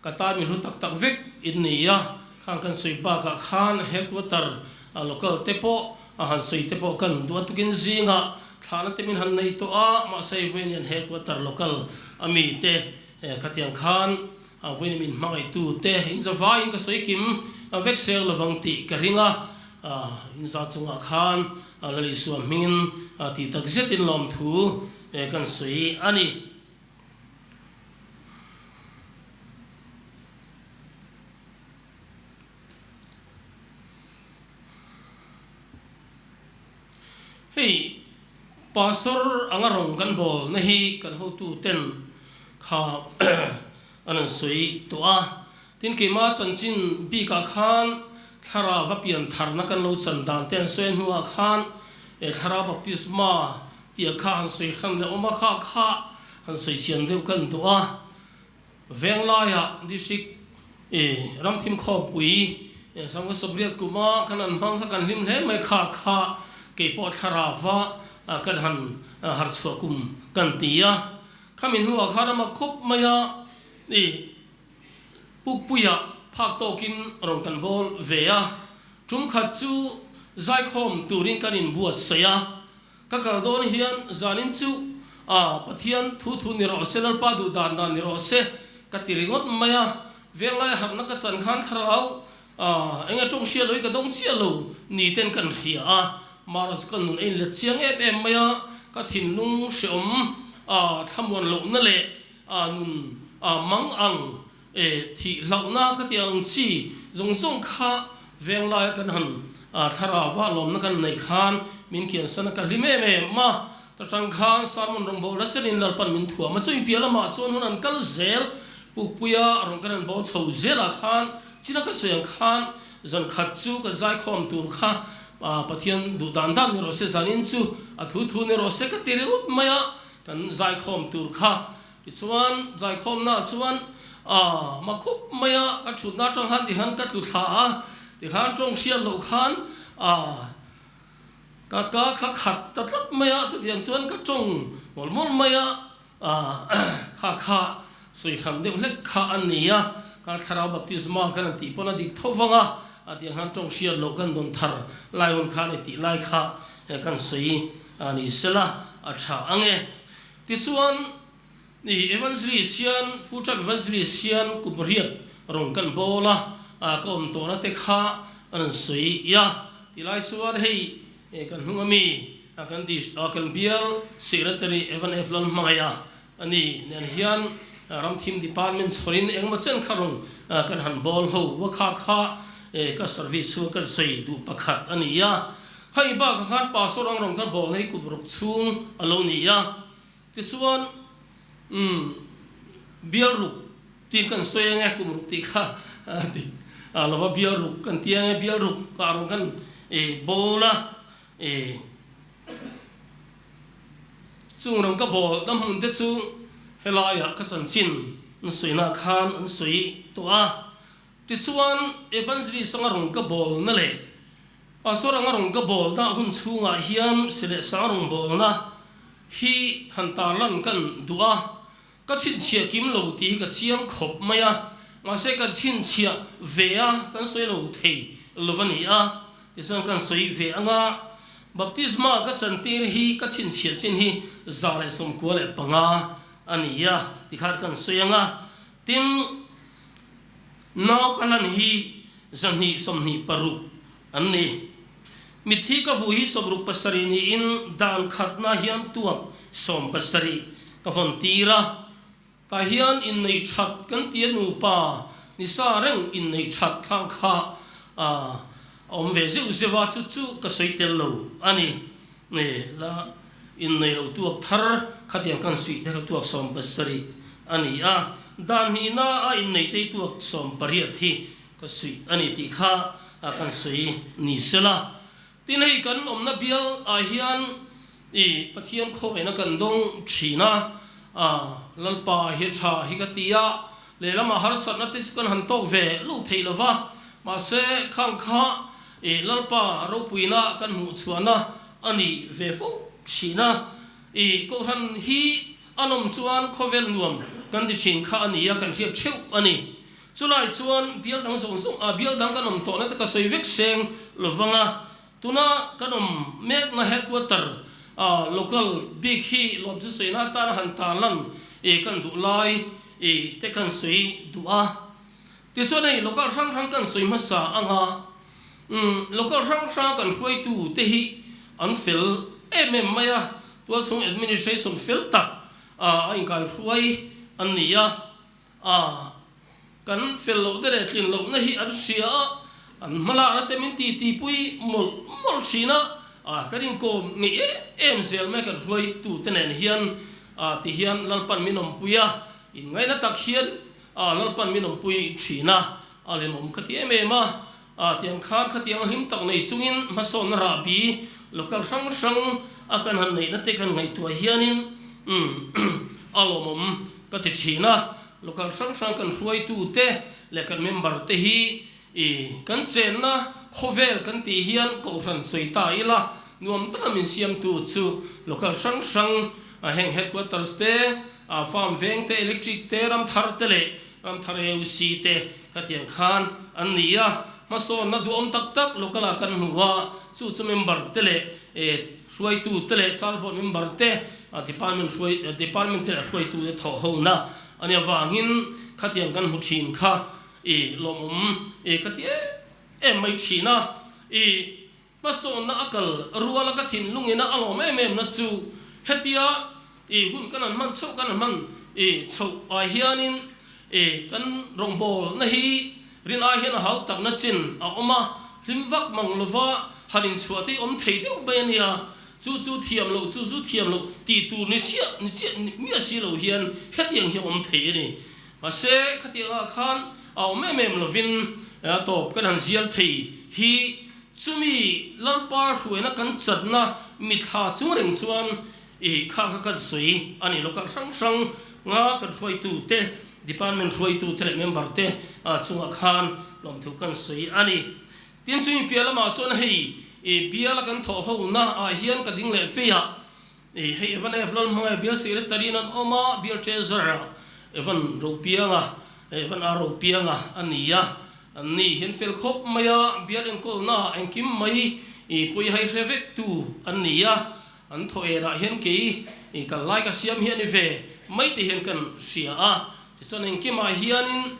ka tan mi hlu tak tak vek in ni a, khang kan sawi bakah khan headquarter local te pawh a han sawi te pawh kan duh a tukin zingah thlahna te min han nei tawh a, mahse vawiin headquarter local a mi te khatiang khan vawiin min hmangaihtu te in za vaiin ka sawi kim vek seng lovang tih ka ring a, in za chungah khan Lal Isua hmingin tih tak zetin lawmthu kan sawi a ni. Hei Pastor anga rawng kan bawl na hi kan hotu ten kha an an sawi tawh a, tin keimah chanchin bikah khan thlarau va pian tharna kan lo chan dan te an sawi a hnuah khan thlarau baptisma Tia kha han sawi hran leh awm a, kha kha han sawi chian deuh kan duh a. Venglaiah District Ramthim Khawpui Sangha Sawbriat kuma kan han hmang kha kan hlim hle mai, kha kha kei pawh thlarava kan han harchhuah kum kan ti a. Khami hnuah khan ama khawp mai a, Pukpuia phak tawkin rawn kan bawl ve a, tum khat chu zaikhawm turin kan inbuatsaih a. Ka kal dawn hian zanin chu a Pathian thu thu ni rawh se, Lalpa duh dan dan ni rawh se ka ti ringawt mai a. Venglai harhna ka chan khan thlarau a eng a tawng hria lo hi ka dawng chiah lo ni ten kan hria a. Mahrawh chu ka nun a inlet chiang em em mai a, ka thinlung hreawm a thlamuan lohna leh a nun a mang ang e thih hlauhna ka ti ang chi zawng zawng kha Venglai a kan han thlarau va lawmna kan neih khan min kiansan a ka hlim em em a, ta tang khan sermon rawngbawlh la chenin Lalpan min thuam a, chumi piah lamah chuan hun an kal zel Pukpuia rawn kan han bawl chho zelah khan china ka sawi ang khan zan khat chu kan zaikhawm tur kha Pathian duh dan dan ni rawh se zanin chu a thu thu ni rawh se ka ti ringawt mai a, kan zaikhawm tur kha Tichuan, zaikhawmnaah chuan a ma khup mai a, ka thutna atang khan tikhan ka tlu thla a, tikhan tawng hriat loh khan a ka ka kha khat ta tlat mai a, chutiang chuan ka tawng mawlh mawlh mai a, kha kha sawi hran deuh hlek kha a ni a, ka thlarau baptisma khan an tih pawn a dik tho vang a, a tiang khan tawng hriat loh kan dawn thar lai hun kha a ni tih lai kha kan sawi a ni sela a tha ang e. Tichuan, i Evangelist hian, Full Time Evangelist hian kum riat rawn kan bawl a, ka awm tawhna te kha an rawn sawi a. Tilai chuan hei kan hnung ami kan kan bial Secretary Evan F. Lalhmangaih a ni nen hian Ramthim Department chhawrin engemaw chen kha rawn kan han bawl ho a, kha kha ka service chhung kan sawi duh pakhat a ni a. Hei bakah khan Pastor ang rawn kan bawlna hi kum ruk chhung a lo ni a, tichuan umm bial ruk tih kan sawi ange kum ruk tih kha ti lova bial ruk kan ti ange bial ruk ah rawn kan bawl a, chung rawn ka bawl na hmun te chu helaiah ka chanchin an sawina khan an sawi tawh a, tichuan Evangelist anga rawn ka bawlna leh Pastor anga rawn ka bawlna hun chhungah hian si leh sang rawn bawlna hi han tarlan kan duh a. Ka chhinchhiah kim lo tih hi ka chiang khawp mai a, mahse kan chhinchhiah ve a, kan sawi lo thei lo a ni a, tichuan kan sawi ve ang a, Baptisma ka chantir hi ka chhinchhiah chin hi 195 a ni a, tikhan kan sawi ang a, tin nau ka lan hi 226 an ni. Mitthi ka vui hi 67 niin dan khatna hian tuak 70 ka vawn tir a. Tah hian inneih that kan ti a nupa ni sa reng inneih that khang kha a awm ve zeuh zeuh a, chu chu ka sawi tel lo a ni. La innei lo tuak thar khatiang kan suih te kha tuak 70 a ni a, dan hnihna a inneih te hi tuak 18 hi Ka suih a ni tih kha kan sawi ni sela. Tin hei kan awmna bial ah hian i Pathian khawveina kan dawng thin a, Lalpa hi tha hi ka ti a, lehlamah harsatna te chu kan han tawk ve lo thei lo va, mahse khang kha i Lalpa ropuina kan hmuh chhuahna a ni ve fo thin a. I Kohhran hi a nawm chuan khawvel nuam kan ti thin kha a ni a, kan hriat theuh a ni. Chulai chuan bial dang zawng zawng ah bial dang kan awm tawhna te ka sawi vek seng lovang a, tuna kan awm mekna headquarter ah local bik hi lawmthu sawina atana han tarlan i kan duh lai i te kan sawi duh a. Tichuan hei local hrang hrang kan sawi hmasa ang a, umm local hrang hrang kan hruaitu te hi an fel em em mai a, tualchhung administration fel tak ah a inkaihruai an ni a. A, kan fel loh te leh tlin lohna hi an hria a, an hmalakna te min ti tipui mawlh mawlh thin a, a, kan inkawm ngei em em zel mai kan hruaitu te nen hian, a, ti hian Lalpan min awmpui a, inngaihna tak hian, a, Lalpan min awmpui thin a, a limawm ka ti em em a, a, tiang khan khatiang hlim tak nei chungin hmasawnna rahbi local hrang hrang a kan han neihna te kan ngaihtuah hianin, umm, a lawmawm. Ka ti thin a, local hrang hrang kan hruaitu te leh kan member te hi i kan chenna khawvel kan tih hian kohhran sawi ta ila nuam taka min siamtu chu local hrang hrang heng headquarters te, farm veng te, electric te, ramthar te leh ramthar AOC te ka tiang khan an ni a, hmasawnna duhawm tak tak local ah kan hmu a, chu chu member te leh Hruaitu te leh Charge Board member te, Department hruai Department te leh hruaitu te thawh hona a nih avangin khatiang kan hmu thin kha i lawmawm i ka ti em em mai thin a. I hmasawnna a kal ruala ka thinlungina a lawm em em na chu hetia i hun kan han hman chhoh kan han hman i chhoh ai hianin i kan rawngbawlna hi rin ai hian a hau takna chin a awm a, hlim vak mang lova han inchhuah te hi awm thei deuh mai a nia, chu chu thiam loh chu chu thiam loh tih tur ni siah ni chiah miah si lo hian hetiang hi a awm thei a ni. Mahse khatiang ah khan a awm em em lovin a tawp kan han zial thei hi chumi Lalpa hruaina kan chatna mithla chung reng chuan I kha kha kan sawi a ni lo kal hrang hrang nga kan hruaitu te department hruaitu te leh member te chungah khan lawmthu kan sawi a ni. Tin chumi piah lamah chuan hei i biala kan thawh ho na ah hian ka ding leh fei a, i hei Evan F Lalhmangaih bial secretary in an awm a, bial treasurer ah Evan Ropianga Evan R Ropianga a ni a, an ni hian fel khawp mai a, bial enkawlna ah engkim mai i pawi hai hre vek tu an ni a. An thaw erah hian kei i kal lai ka siam hi a ni ve mai te hian kan hria a. Tichuan engkimah hianin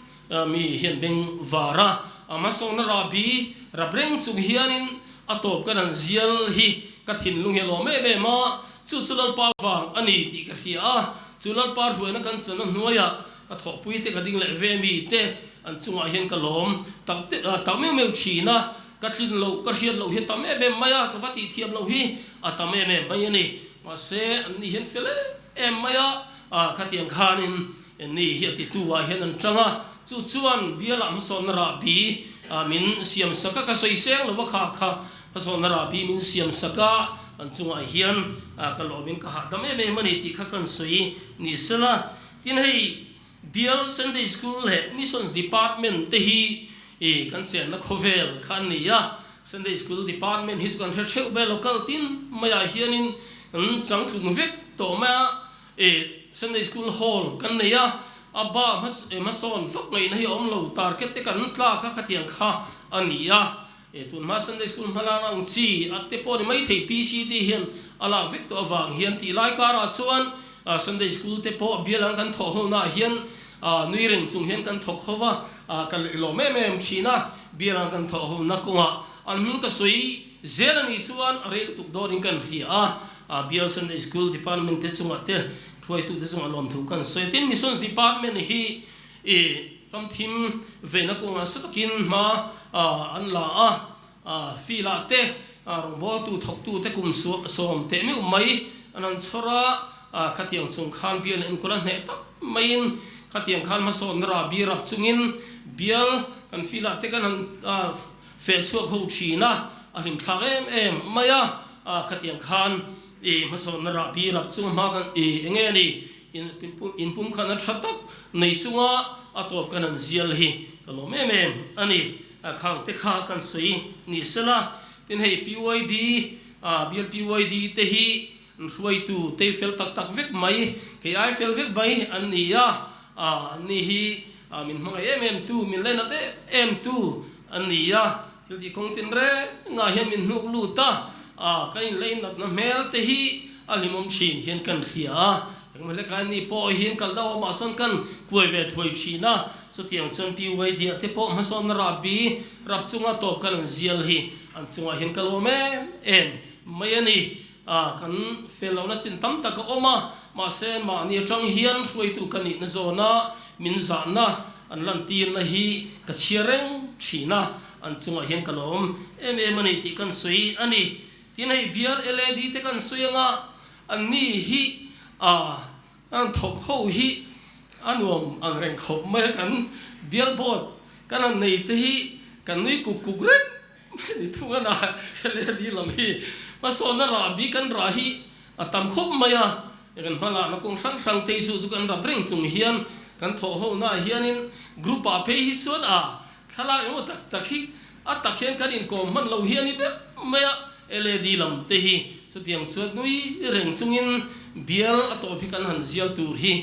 mi hian beng var a, a hmasawna rahbi rap reng chung hianin a tawp kan han zial hi ka thinlung hi a lawm em em a, chu chu Lalpa vang a ni tih ka hria a, chu Lalpa hruaina kan channa hnuaiah ka thawhpui te ka ding leh ve mi te an chungah hian ka lawm tak tak meuh meuh thin a. Ka tlin loh, ka hriat loh hi a tam em em mai a, ka va tih thiam loh hi a tam em em mai a ni. Mahse, an ni hian fel em em mai a, ah khatiang khanin ni hi a titu ah hian an tang a, chu chuan bialah hmasawnna rahbi ah min siam sak a, ka sawi seng lo va kha kha hmasawnna rahbi min siam sak a, an chungah hian ka lawmin ka hahdam em em a ni tih kha kan sawi ni sela. Tin hei Bial Sunday School leh Missions Department te hi i kan chenna khawvel kha an ni a, Sunday School Department hi chu kan hre theuh ber lo, kal tin maiah hianin an changtlung vek tawh mai a, i Sunday School Hall kan nei a, a ba hmasawn vak ngaihna hi a awm lo, target te kan tlak a khatiang kha a ni a. Tun hma Sunday School hmalak ang chi a te pawh ni maithei PCD hian a lak vek tawh avang hian tih lai karah chuan Sunday School te pawh bial ang kan thawh ho naah hian nui reng chung hian kan thawk ho va, ka lawm em em thin a, bial ang kan thawh ho na kawngah an hming ka sawi zel a nih chuan a rei lutuk dawrin kan hria a. Bial Sunday School Department te chungah te hruaitute chungah lawmthu kan sawi a. Tin, Missions Department hi i ramthim veina kawngah nasa takin hma an la a, field ah te rawngbawltu thawktu te kum 10 teh meuh mai an han chhawr a, khatiang chung khan bial enkawl a hneh tak maiin khatiang khan hmasawnna rahbi rap chungin bial kan field ah te kan han Feh chhuak ho thin a, a hlimthlak em em mai a, khatiang khan i hmasawnna rahbi rap chung hma kan i enge a ni, in pumkhatna tha tak nei chunga a tawp kan han zial hi ka lawm em em a ni. Khang te kha kan sawi ni sela, tin hei PYD, bial PYD te hi an hruaitu tei fel tak tak vek mai, kei ai fel vek mai an ni a, an ni hi min hmangaih em em tu, min lainat em em tu an ni a, thil tih kawng tin rengah hian min hnuk lut a, kan inlainatna hmel te hi a hlimawm thin hian kan hria a, engmah hlek ai ni pawh hian kal deuh awmah sawn kan kuai ve thuai thin a, chutiang chuan PYD ah te pawh hmasawnna rahbi rap chunga tawp kan an zial hi an chungah hian ka lawm em em mai a ni. A, kan fel lohna chin tam tak a awm a, mahse mahni atang hian hruaitu ka nihna zawna min zahna an lantirna hi ka chhiar reng thin a, an chungah hian ka lawm em em a ni tih kan sawi a ni. Tin hei bial LAD te kan sawi anga an ni hi a an thawk ho hi a nuam ang reng khawp mai a, kan bial board kan han nei te hi kan nui kuk kuk reng Ni thung a na leh ni lam hi hmasawnna rahbi kan rah hi a tam khawp mai a, kan hmalakna kawng hrang hrang te hi chu chu kan rap reng chung hian kan thawh ho naah hianin group ah phei hi chuan a thlalak emaw tak tak hi a tak hian kan inkawm hman lo hi a ni ber mai a, LAD lam te hi chutiang chuan nui reng chungin bial a tawp hi kan han zial tur hi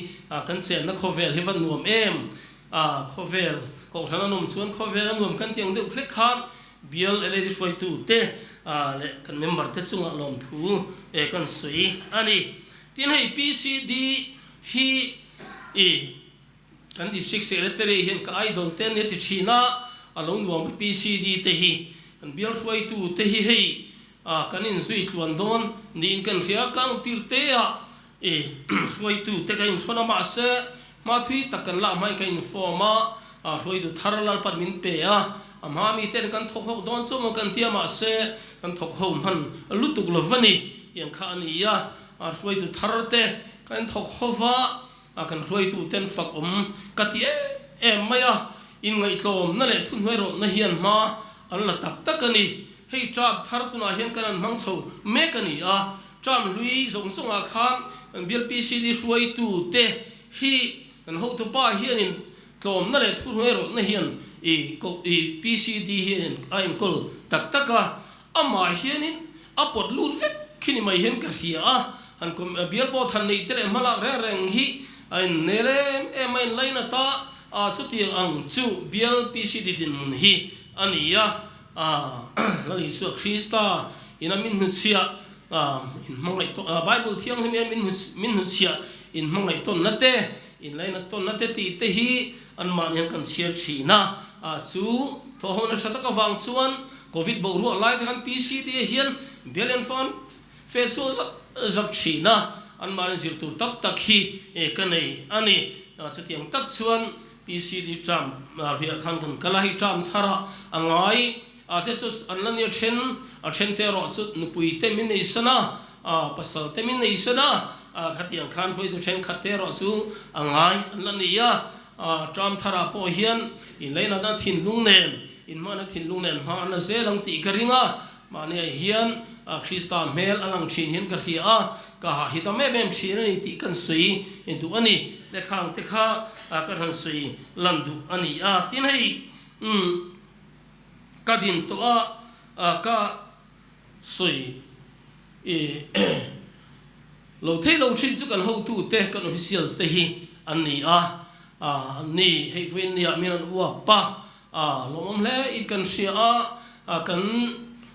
kan chenna khawvel hi va nuam em. A khawvel kohhran a nawm chuan khawvel a nuam kan tih ang deuh hlek khan bial LAD hruaitu te leh kan member te chungah lawmthu kan sawi a ni. Tin hei PCD hi i kan District Secretary hian ka idol te ania ti thin a, a lo nuam a PCD te hi kan bial hruaitu te hi hei kan inzui tluan dawn niin kan hria a, kang tir te ah I hruaitu te ka inhrawn a, mahse hma thui tak kan lah hmain ka inform a, hruaitu thar Lalpan min pe a, a hma mi ten kan thawk ho dawn chu maw kan ti a, mahse kan thawk ho hman lutuk lo va ni tiang kha a ni a, hruaitu thar te kan thawk ho va, kan hruaitu ten fak awm ka ti em em mai a, inngaihtlawmna leh thuhnuairawlhna hian hma an la tak tak a ni, hei tap thar tunah hian kan han hmang chho mek a ni a. Term hlui zawng zawngah khan kan bial PCD hruaitu te hi kan hotupa hianin tlawmna leh thuhnuai rawlhna hian i koh i PCD hianin a enkawl tak tak a, amah hianin a pawt lut vek khi ni mai hian ka hria a, han kawm bial pawh than neih te leh hmalak reng reng hi a innel em em a, inlainat a, a chutiang ang chu bial PCD dinhmun hi a ni a, a Lal Isua Krista ina min hnuchhiah In hmangaih tawn, Bible thianghlim hian min min hnuchhiah in hmangaih tawnna te, in lainat tawnna te tih te hi anmahni hian kan chhiar thin a. Chu thawhhawna hre tak avang chuan Covid boruak lai te khan PCD-a hian bial fan fe chhuak zap zap thin a, anmahni zir tur tak tak hi ka nei a ni. Chutiang tak chuan PCD term riah khan kan kal a, hei term tharah a ngai. A te chu an la nia then, a then te erawh chu nupui te min nei san a, a pasal te min nei san a, a khatiang khan hruaitu thenkhat te erawh chu a ngai an la ni a, a term tharah pawh hian inlainatna thinlung nen, inhmahna thinlung nen hma an la zel ang tih ka ring a, mahniah hian Krista hmel a lang thin hian ka hria a, ka hah hi tam em em thin a ni tih kan sawi duh a ni. Lehkhang te kha kan han sawi lan duh a ni a, tin hei umm. Ka din tawh a, ka sawi i Lo thei lo thin chu kan hotute, kan officials te hi an ni a, an ni hei vawiin nia min an uap a, lawmawm hle in kan hria a, kan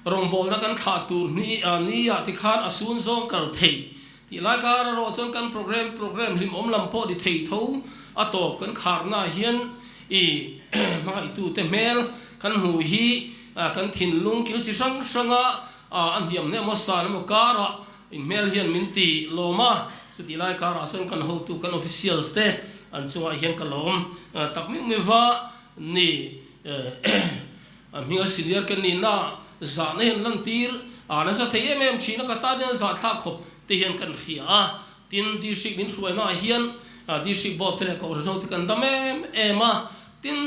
rawngbawlna kan thlah tur ni nia tikhan a sun zawng kal thei tih lai kar erawh chuan kan program program hlimawm lam pawh ni thei tho a tawp kan kharna hian i hmangaihtu te hmel kan hmuh hi kan thinlung kil chi hrang hranga a hniam hle emaw san emaw karah In hmel hian min ti lawm a, chutih lai karah chuan kan hotu, kan officials te an chungah hian ka lawm tak meuh meuh va ni. A hminga senior ka nihna zahna hian lantir a nasa thei em em thin a, ka tan hian zahthlak khawp te hian kan hria a. Tin, district min hruaina ah hian district board te leh kohhran ho te kan dam em em a, tin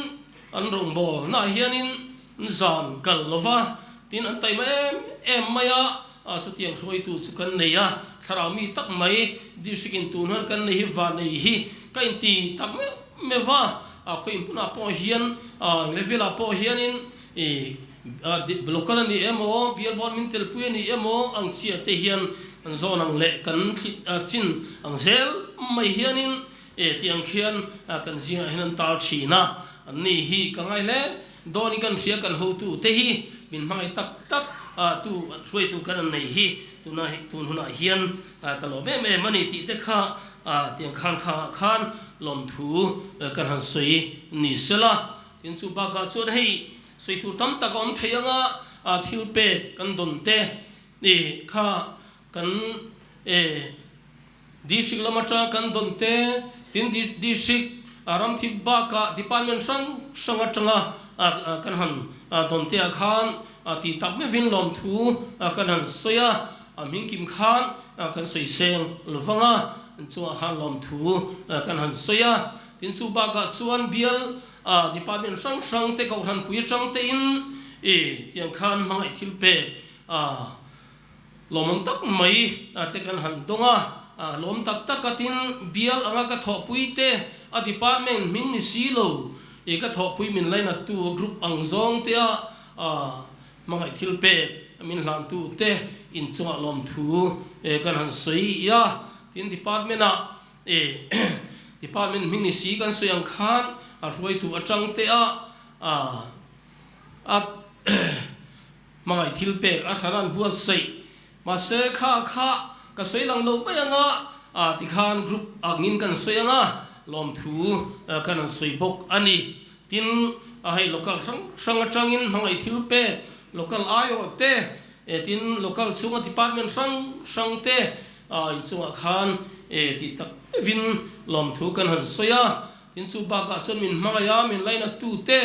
an rawngbawlna ah hianin Zan kal lova tin an taima em em mai a, a chutiang hruaitu chu kan nei a, thlarau mi tak mai district in tun hian kan nei hi van nei hi ka inti tak meuh meuh va, a khawi hmunah pawh hian a level ah pawh hianin i local a ni emaw bial board min telpui a ni emaw ang chiah te hian kan zawn ang leh kan chin ang zel mai hianin e tih ang khian kan zingah hian an tar thin a, an ni hi ka ngai hle. Dawnin kan hria kan hotu te hi min hmangaih tak tak tu hruaitu kan an nei hi tuna tun hunah hian ka lawm em em a ni tih te kha tiang khan khangah khan lawmthu kan han sawi ni sela. Tin chu bakah chuan hei sawi tur tam tak a awm thei anga thil pek kan dawn te kha kan District lam atang kan dawn te, tin District ramthip bakah Department hrang hrang atanga kan han dawn te ah khan tih tak meuhin lawmthu kan han sawi a, a hming kim khan kan sawi seng lo vang a, chungah khan lawmthu kan han sawi a. Tin chu bakah chuan bial Department hrang hrang te kohhranpui atang tein tiang khan hmangaih thil pek Lawmawm tak mai te kan han dawng a, lawm tak tak a tin bial anga ka thawhpui te a department hming ni si lo i ka thawhpui min lainattu group ang zawng te a hmangaih thil pek min hlantu te inchungah lawmthu kan han sawi a, tin department ah department hming ni si kan sawi ang khan a hruaitu atang te a a Hmangaih thil pek a thlan an buatsaih. Mahse kha kha ka sawi lang lo mai anga a tikhan group angin kan sawi anga lawmthu kan an sawi bawk a ni. Tin, a hei local hrang hrang atangin hmangaih thil pek local aiawh te tin local chhunga department hrang hrang te inchungah khan tih tak meuhin lawmthu kan han sawi a. Tin chu bakah chuan min hmangaih a min lainattu te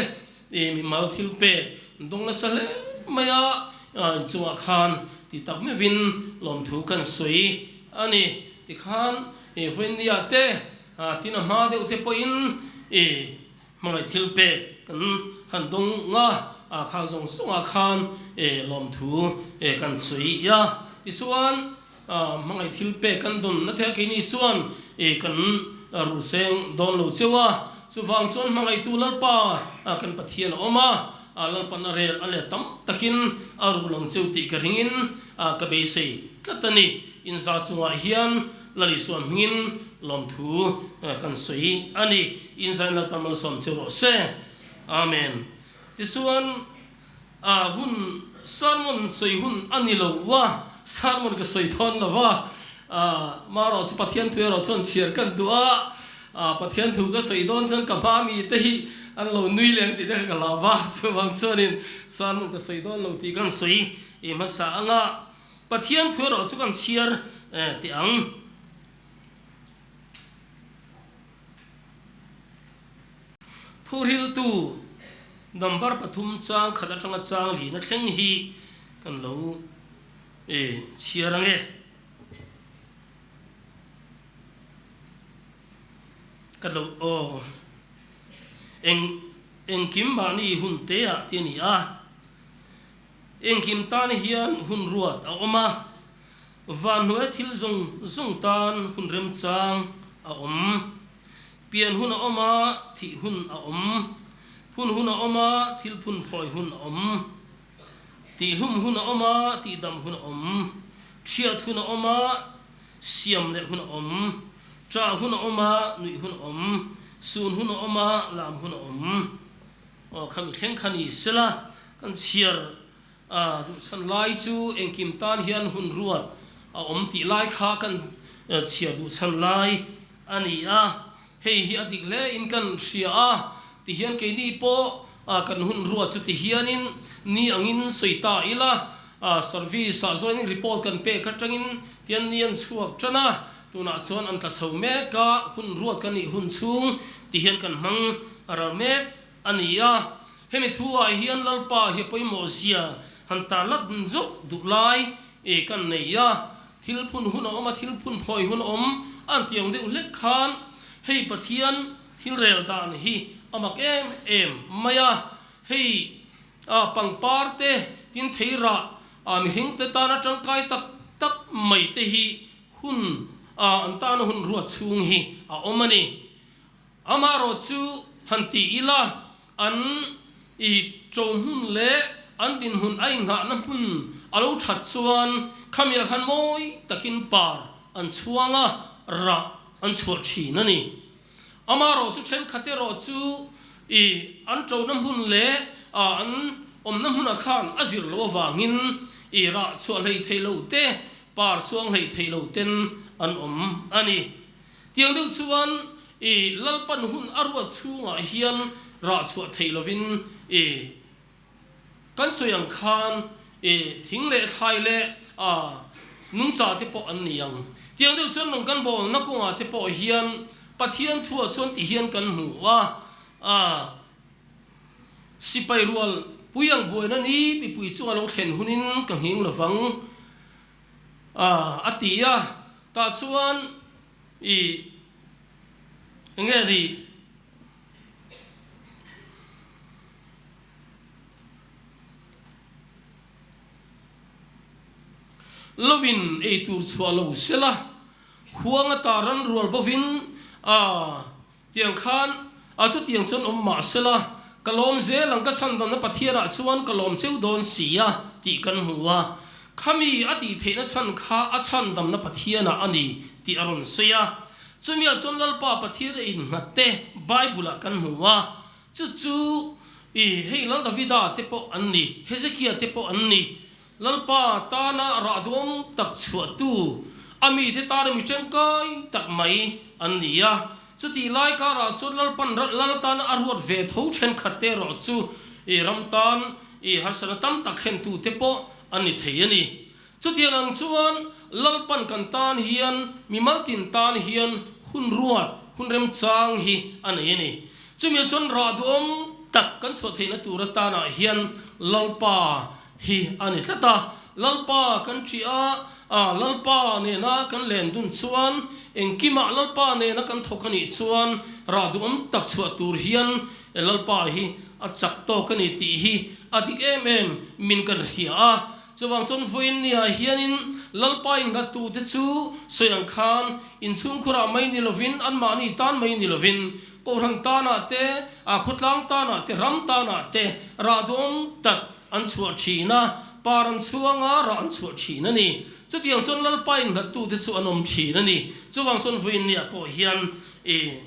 I mimal thil pek dawng nasa hle mai a, inchungah khan ti tak meuhin lawmthu kan sawi a ni. Tikhan vawinia te tin a hma deuh te pawhin i hmangaih thil pek kan han dawng a, khang zawng zawngah khan lawmthu kan sawi a. Tichuan hmangaih thil pek kan dawn na thei a, keini chuan kan ruhseng dawn lo cheu a, chuvang chuan hmangaihtu Lalpa kan Pathian a awm a, Lalpan a rel a let tam takin a ruh lang cheu tih ka ringin ka beisei tlat a ni. Inza chungah hian Lal Isua hmingin lawmthu kan sawi a ni. Inzain Lalpan malsawm cheu rawh se. Amen. Tichuan. A hun sermon sawi hun a ni lo a, sermon ka sawi thawn lo va, marawh chu Pathian thu erawh chuan chhiar kan duh a, Pathian thu ka sawi dawn chuan ka hma mi te hi an lo nui leng tih te kha ka lau va, chuvang chuanin sermon ka sawi dawn lo tih kan sawi hmasa ang a, Pathian thu erawh chu kan chhiar teh ang. Thuhriltu number pathum chang khat atanga chang lihna thleng hi kan lo chhiar ang e. Ka lo aw eng engkim mahni hun te ah ti a ni a, engkim tan hian hun ruat a awm a, vanhnuai thil zawng zawng tan hun remchang a awm. Pian hun a awm a, thih hun a awm. Phun hun a awm a, thil phun phawi hun a awm. Tihhlum hun a awm a, tihdam hun a awm. Thiat hun a awm a, siam leh hun a awm. Ṭah hun a awm a, nuih hun a awm. Sun hun a awm a, lam hun a awm. Aw, khami thleng kha ni sela, kan chhiar a duhchhan lai chu engkim tan hian hun ruat a awm tih lai kha kan chhiar duhchhan lai a ni a. Hei hi a dik hle in kan hria a, tihian keini pawh kan hun ruat chu tihianin ni angin sawi ta ila, service ah joining report kan pek atangin tian ni an chhuak tan a, tunah chuan an tla chho mek a, hun ruat kan nih hun chhung tihian kan hmang ral mek a ni a. Hemi thu ah hian Lalpa hi a pawimawh zia han tar lat zawk duh lai kan nei a. Thil phun hun a awm a, thil phun phawi hun a awm an tih ang deuh hlek khan hei Pathian thil rel dan hi a mak em em mai a. Hei pangpar te, tin thei rah mihring te tana tangkai tak tak mai te hi hun an tana hun ruat chhung hi a awm a ni. Amaherawh chu han ti ila, an i to hmun leh an dinhmun a inghahna hmun a lo that chuan khamiah khan mawi takin par an chhuang a, rah an chhuah thin a ni. Amaherawh chu thenkhat erawh chu i an tona hmun leh an awmna hmunah khan a zir loh avangin i rah chhuah hlei thei lo te, par chhuang hlei thei lo ten an awm a ni. Tiang deuh chuan i Lalpan hun a ruat chhungah hian rah chhuah theih lovin i kan sawi ang khan i thing leh thlai leh a nungcha te pawh an ni ang. Tiang deuh chuan rawn kan bawlna kawngah te pawh hian Pathian thuah chuan ti hian kan hmu a, a sipai rual pui ang buaina ni mipui chunga lo thlen hunin ka nghing lovang. A, a ti a, tah chuan i enge ni? Lovin ei tur chhuah lo sela, huang ata ran rual bovin a. Tiang khan a chutiang chuan awm mah sela, ka lawm zel ang ka chhandamna Pathianah chuan ka lawm cheu dawn si a tih kan hmu a. Khami a tih theihna chhan kha a chhandamna Pathianah a ni tih a rawn sawi a. Chumiah chuan Lalpa Pathian a innghat te Bible-ah kan hmu a. Chu chu i hei Lal Davida te pawh an ni, Hezekia te pawh an ni. Lalpa tana rah duam tak chhuahtu, a mite tana mi tangkai tak mai an ni a. Chutih lai karah chuan Lalpan Lal tana a ruat ve tho thenkhat te erawh chu i ram tan i harsatna tam tak thlentu te pawh an ni thei a ni. Chutiang ang chuan Lalpan kan tan hian mimal tin tan hian hun ruat, hun remchang hi a nei a ni. Chumi chuan rah duhawm tak kan chhuah theihna tur atanah hian Lalpa hi a ni tlat a, Lalpa kan ṭih a, a Lalpa nena kan len dun chuan engkimah Lalpa nena kan thawk a nih chuan rah duhawm tak chhuah tur hian Lalpa hi a chak tawk a ni tih hi a dik em em min kan hria a. Chuvang chuan vawiin niah hianin Lalpa innghattute chu sawi ang khan inchhungkhurah mai ni lovin anmahni tan mai ni lovin Kohhran tanah te, a khawtlang tanah te, ram tanah te rah duhawm tak an chhuah thin a, par an chhuang a, rah an chhuah thin a ni. Chutiang chuan Lalpa innghattute chu an awm thin a ni. Chuvang chuan vawiinniah pawh hian i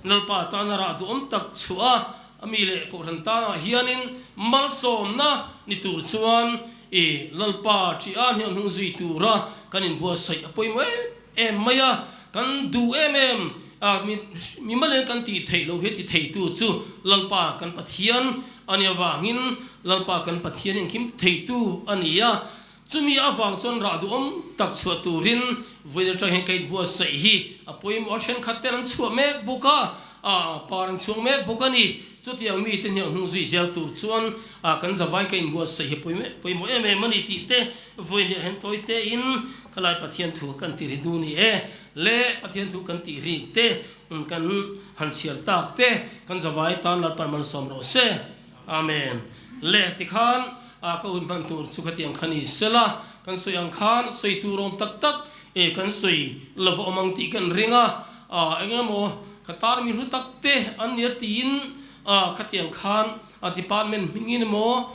Lalpa tana rah duhawm tak chhuah a, a mi leh Kohhran tanah hianin malsawmna ni tur chuan i Lalpa ṭih a hniang hnung zui tura kan inbuatsaih a pawimawh em em mai a, kan duh em em a, mi malen kan tih theih loh hi ti theitu chu Lalpa kan Pathian a nih avangin Lalpa kan Pathian engkim ti theitu a ni a, chumi avang chuan rah duhawm tak chhuah turin vawiin atang hian ka inbuatsaih hi a pawimawh a, thenkhat ten an chhuah mek bawk a, par an chhuak mek bawk a ni. Chutiang mite hniang hnung zui zel tur chuan kan zavai ka inbuatsaih hi pawimawh em em a ni tih te vawiin ah hian tawi tein khalai Pathian thu kan ti ri du ni e le Pathian thu kan tih rik te kan han chhiar tak te kan zavai tan Lalpan malsawm rawh se. Amen. Le tikhan ka hun hman tur chu khatiang kha ni sela kan sawi ang khan sawi tur awm tak tak e kan sawi lova awm ang tih kan ring a, eng emaw ka tar mi hlu tak te an nia tiin khatiang khan a department hmingin emaw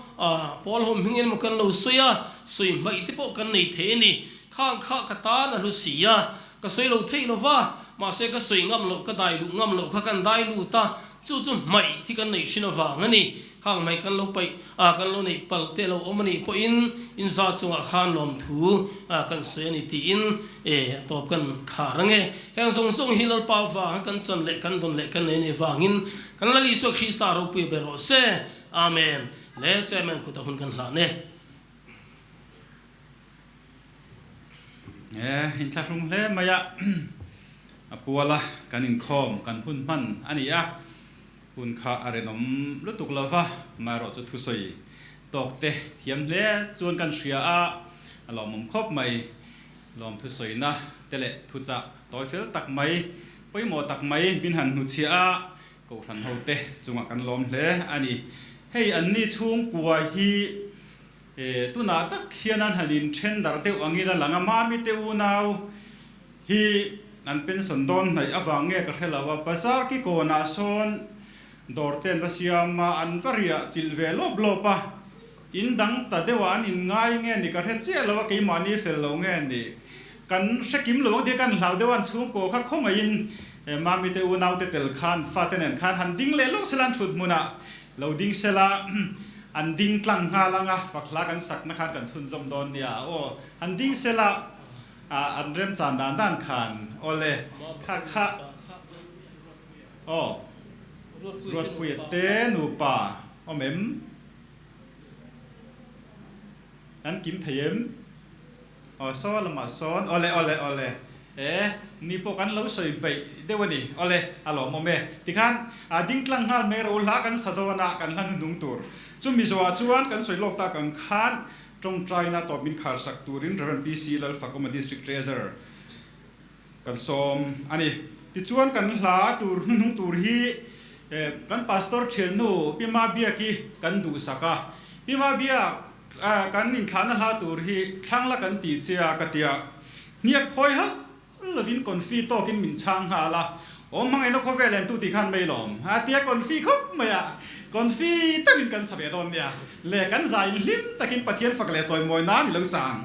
pawl ho hmingin emaw kan lo sawi a, sawi hmaih te pawh kan nei thei a ni. Khang kha ka tan a hlu si a. Ka sawi lo thei lo va, mahse ka sawi ngam loh, ka dai luh ngam loh kha kan dai lut a, chu chu hmaih hi kan neih thin avang a ni. Khang hmaih kan lo paih a, kan lo neih palh te lo awm a nih pawhin in za chungah khan lawmthu kan sawi a ni tiin e a tawp kan khar ang e. Heng zawng zawng hi Lalpa avanga kan chan leh kan dawn leh kan nei a nih avangin kan Lal Isua Krista ropui a ber rawh se. Amen. Le Chairman kut a hun kan hlan e. E, inthlahrung hle mai a, a puala kan inkhawm kan hun hman a ni a, hun kha a renawm lutuk lo va, amaherawhchu thusawi tawk te thiam hle chuan kan hria a, a lawmawm khawp mai. Lawm thusawina te leh thuchah tawi fel tak mai, pawimawh tak mai min han hnuchhiah a, Kohhran hote chungah kan lawm hle a ni. Hei anni chhungkua hi tunah tak hian an han inthen darh deuh angin a lang a, Mami te unau hi an pension dawn hnaih avang nge ka hre lo a, bazar ki kawnah sawn dawr te an va siam a, an va riah chilh ve lawp lawp a, in dang ta deuhah an inngai nge ni ka hre chiah lo a, keimahni fel lo nge ni kan hre kim lo ang tih kan hlau deuh a, an chhungkaw kha khawngaihin Mami te unau te tel khan fate nen khan han ding leh lawk sela an thut hmunah lo ding sela an ding tlang nghal ang a, fak hla kan sakna khan kan chhunzawm dawn nia aw, han ding sela an remchan dan dan khan awle kha kha aw Ruatpuia te nupa awm em? An kim thei em? Aw saw lamah sawn awle awle awle e ni pawh kan lo sawi hmeih deuh a ni awle a lawmawm e tikhan a ding tlang nghal mai ro hla kan sa dawn a kan hla hnuhnung tur chu Mizoah chuan kan sawi lawk tak ang khan tawngtaina tawp min khar sak turin Rev. PC Lalfakawma District Treasurer kan sawm a ni. Tichuan kan hla tur hnuhnung tur hi kan Pastor thiannu Pi Mabiaki kan duhsak a Pi Mabiak Kan inthlahna hla tur hi thlang la kan ti che a ka ti a, hniak phawi hauh lovin confi tawkin min chhang nghal a, awm hmangaihna khawvel en tu tih khan mai lawm a tia confi khawp mai a, confi takin kan sa ve dawn nia le kan zai in hlim takin Pathian fak leh chawimawi nan i lo sa ang.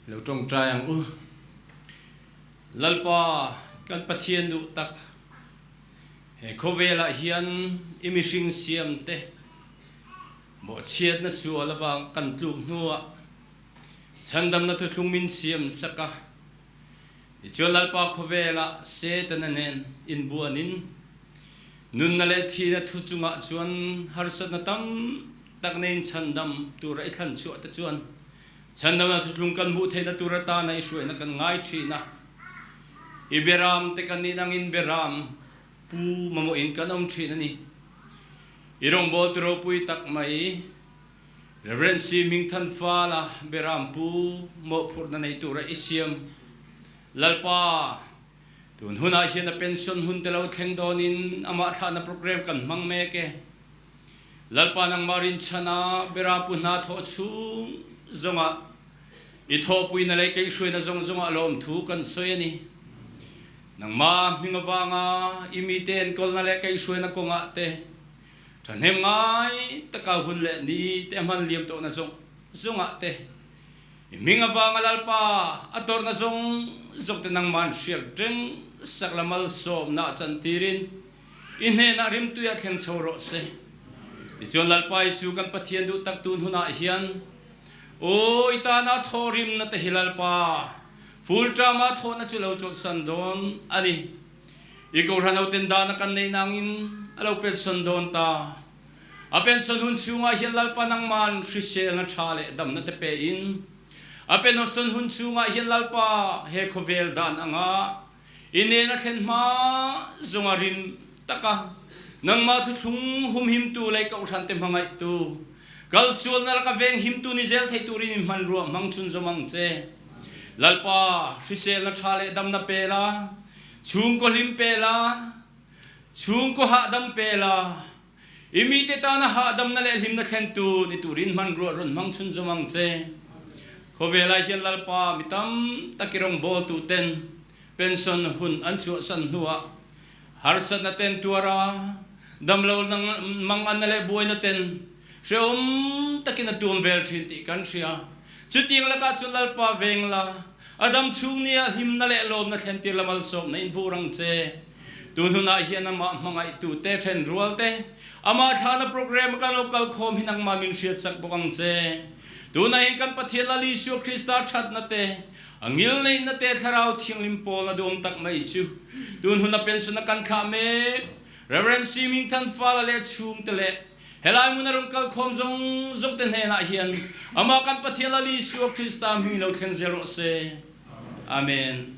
Lo tawngtai ang u. Lalpa kan Pathian duh tak, he khawvelah hian i mihring siamte bawhchhiatna sual avang kan tluk hnuah Chhandamna thuthlung min siam sak a, tichuan Lalpa khawvelah Setana nen inbuanin nunna leh thihna thu chungah chuan harsatna tam tak neiin chhandam tura i thlan chhuah te chuan chhandamna thuthlung kan hmuh theihna tur atana i hruaina kan ngai thin a. I beram te kan nih angin beram pu mamawhin kan awm thin a ni. I rawngbawl tu ropui tak mai. Rev. Si Ming Than Fala Beram Pu mawhphurhna nei tura i siam Lalpa, tun hunah hian a pension hun te lo thleng dawnin amah thlahna program kan hmang mek e. Lalpa nangmah rinchhana Berampu hna thawh chung zongah i thawhpuina leh keihhruaina zawng zawngah lawmthu kan sawi a ni. Nangmah hming avanga i mite enkawlna leh keihhruaina kawngah te thahnem ngai taka hun leh ni te a hman liam tawhna zawng zawngah te i hming avanga Lalpa a tawrhna zawng zawng te nangmah an hriat reng sak la malsawmna a chantirin I hnenah rimtui a thleng chho rawh se. Tichuan Lalpa Jesuh kan Pathian duh tak tun hunah hian, Aw, i tana thawhrimna te hi Lalpa, full term-a thawhna chu lo chawlhsan dawn a ni. I Kohhran hoten dana kan neih nangin a lo pension dawn ta. A pension hun chhungah hian Lalpa nangman hriselna tha leh damna te pein, a pension hun chhungah hian Lalpa he khawvel dan anga I nen a thlen hma zunga rin taka nangmah thuthlung humhimtu lei kohhran te hmangaihtu, kalsualna laka venghimtu ni zel thei turin in hmanrua hmang chhunzawm ang che. Lalpa, hriselna tha leh damna pe la, chhungkaw hlim pe la, chhungkaw hahdam pe la, i mite tana hahdamna leh hlimna thlentu ni turin hmanrua rawn hmang chhunzawm ang che. Khawvelah hian Lalpa mi tam tak i rawngbawltu ten pension hun an chhuahsan hnuah harsatna ten tuar a, damlo manganna leh buaina ten hrehawm takin a tuam vel thin tih kan hria. Chutiang lakah chuan Lalpa veng la, a dam chhung nia hlimna leh lawmna thlentir la malsawmna in vur ang che. Tun hunah hian amah hmangaihtute then rual te, amah thlahna program a kan lo kal khawm hi nangmah min hriatsak bawk ang che. Tunah hian kan Pathian Lal Isua Krista thatna te, a ngilneihna te, Thlarau Thianghlim pawlna duam tak mai chu tun huna pension a kan thlah mek Rev. Si Ming Than Fala leh chhungte leh helai hmun a rawn kal khawm zawng zawng te hnenah hian amah kan Pathian Lal Isua Krista hming lo thleng zel rawh se. Amen.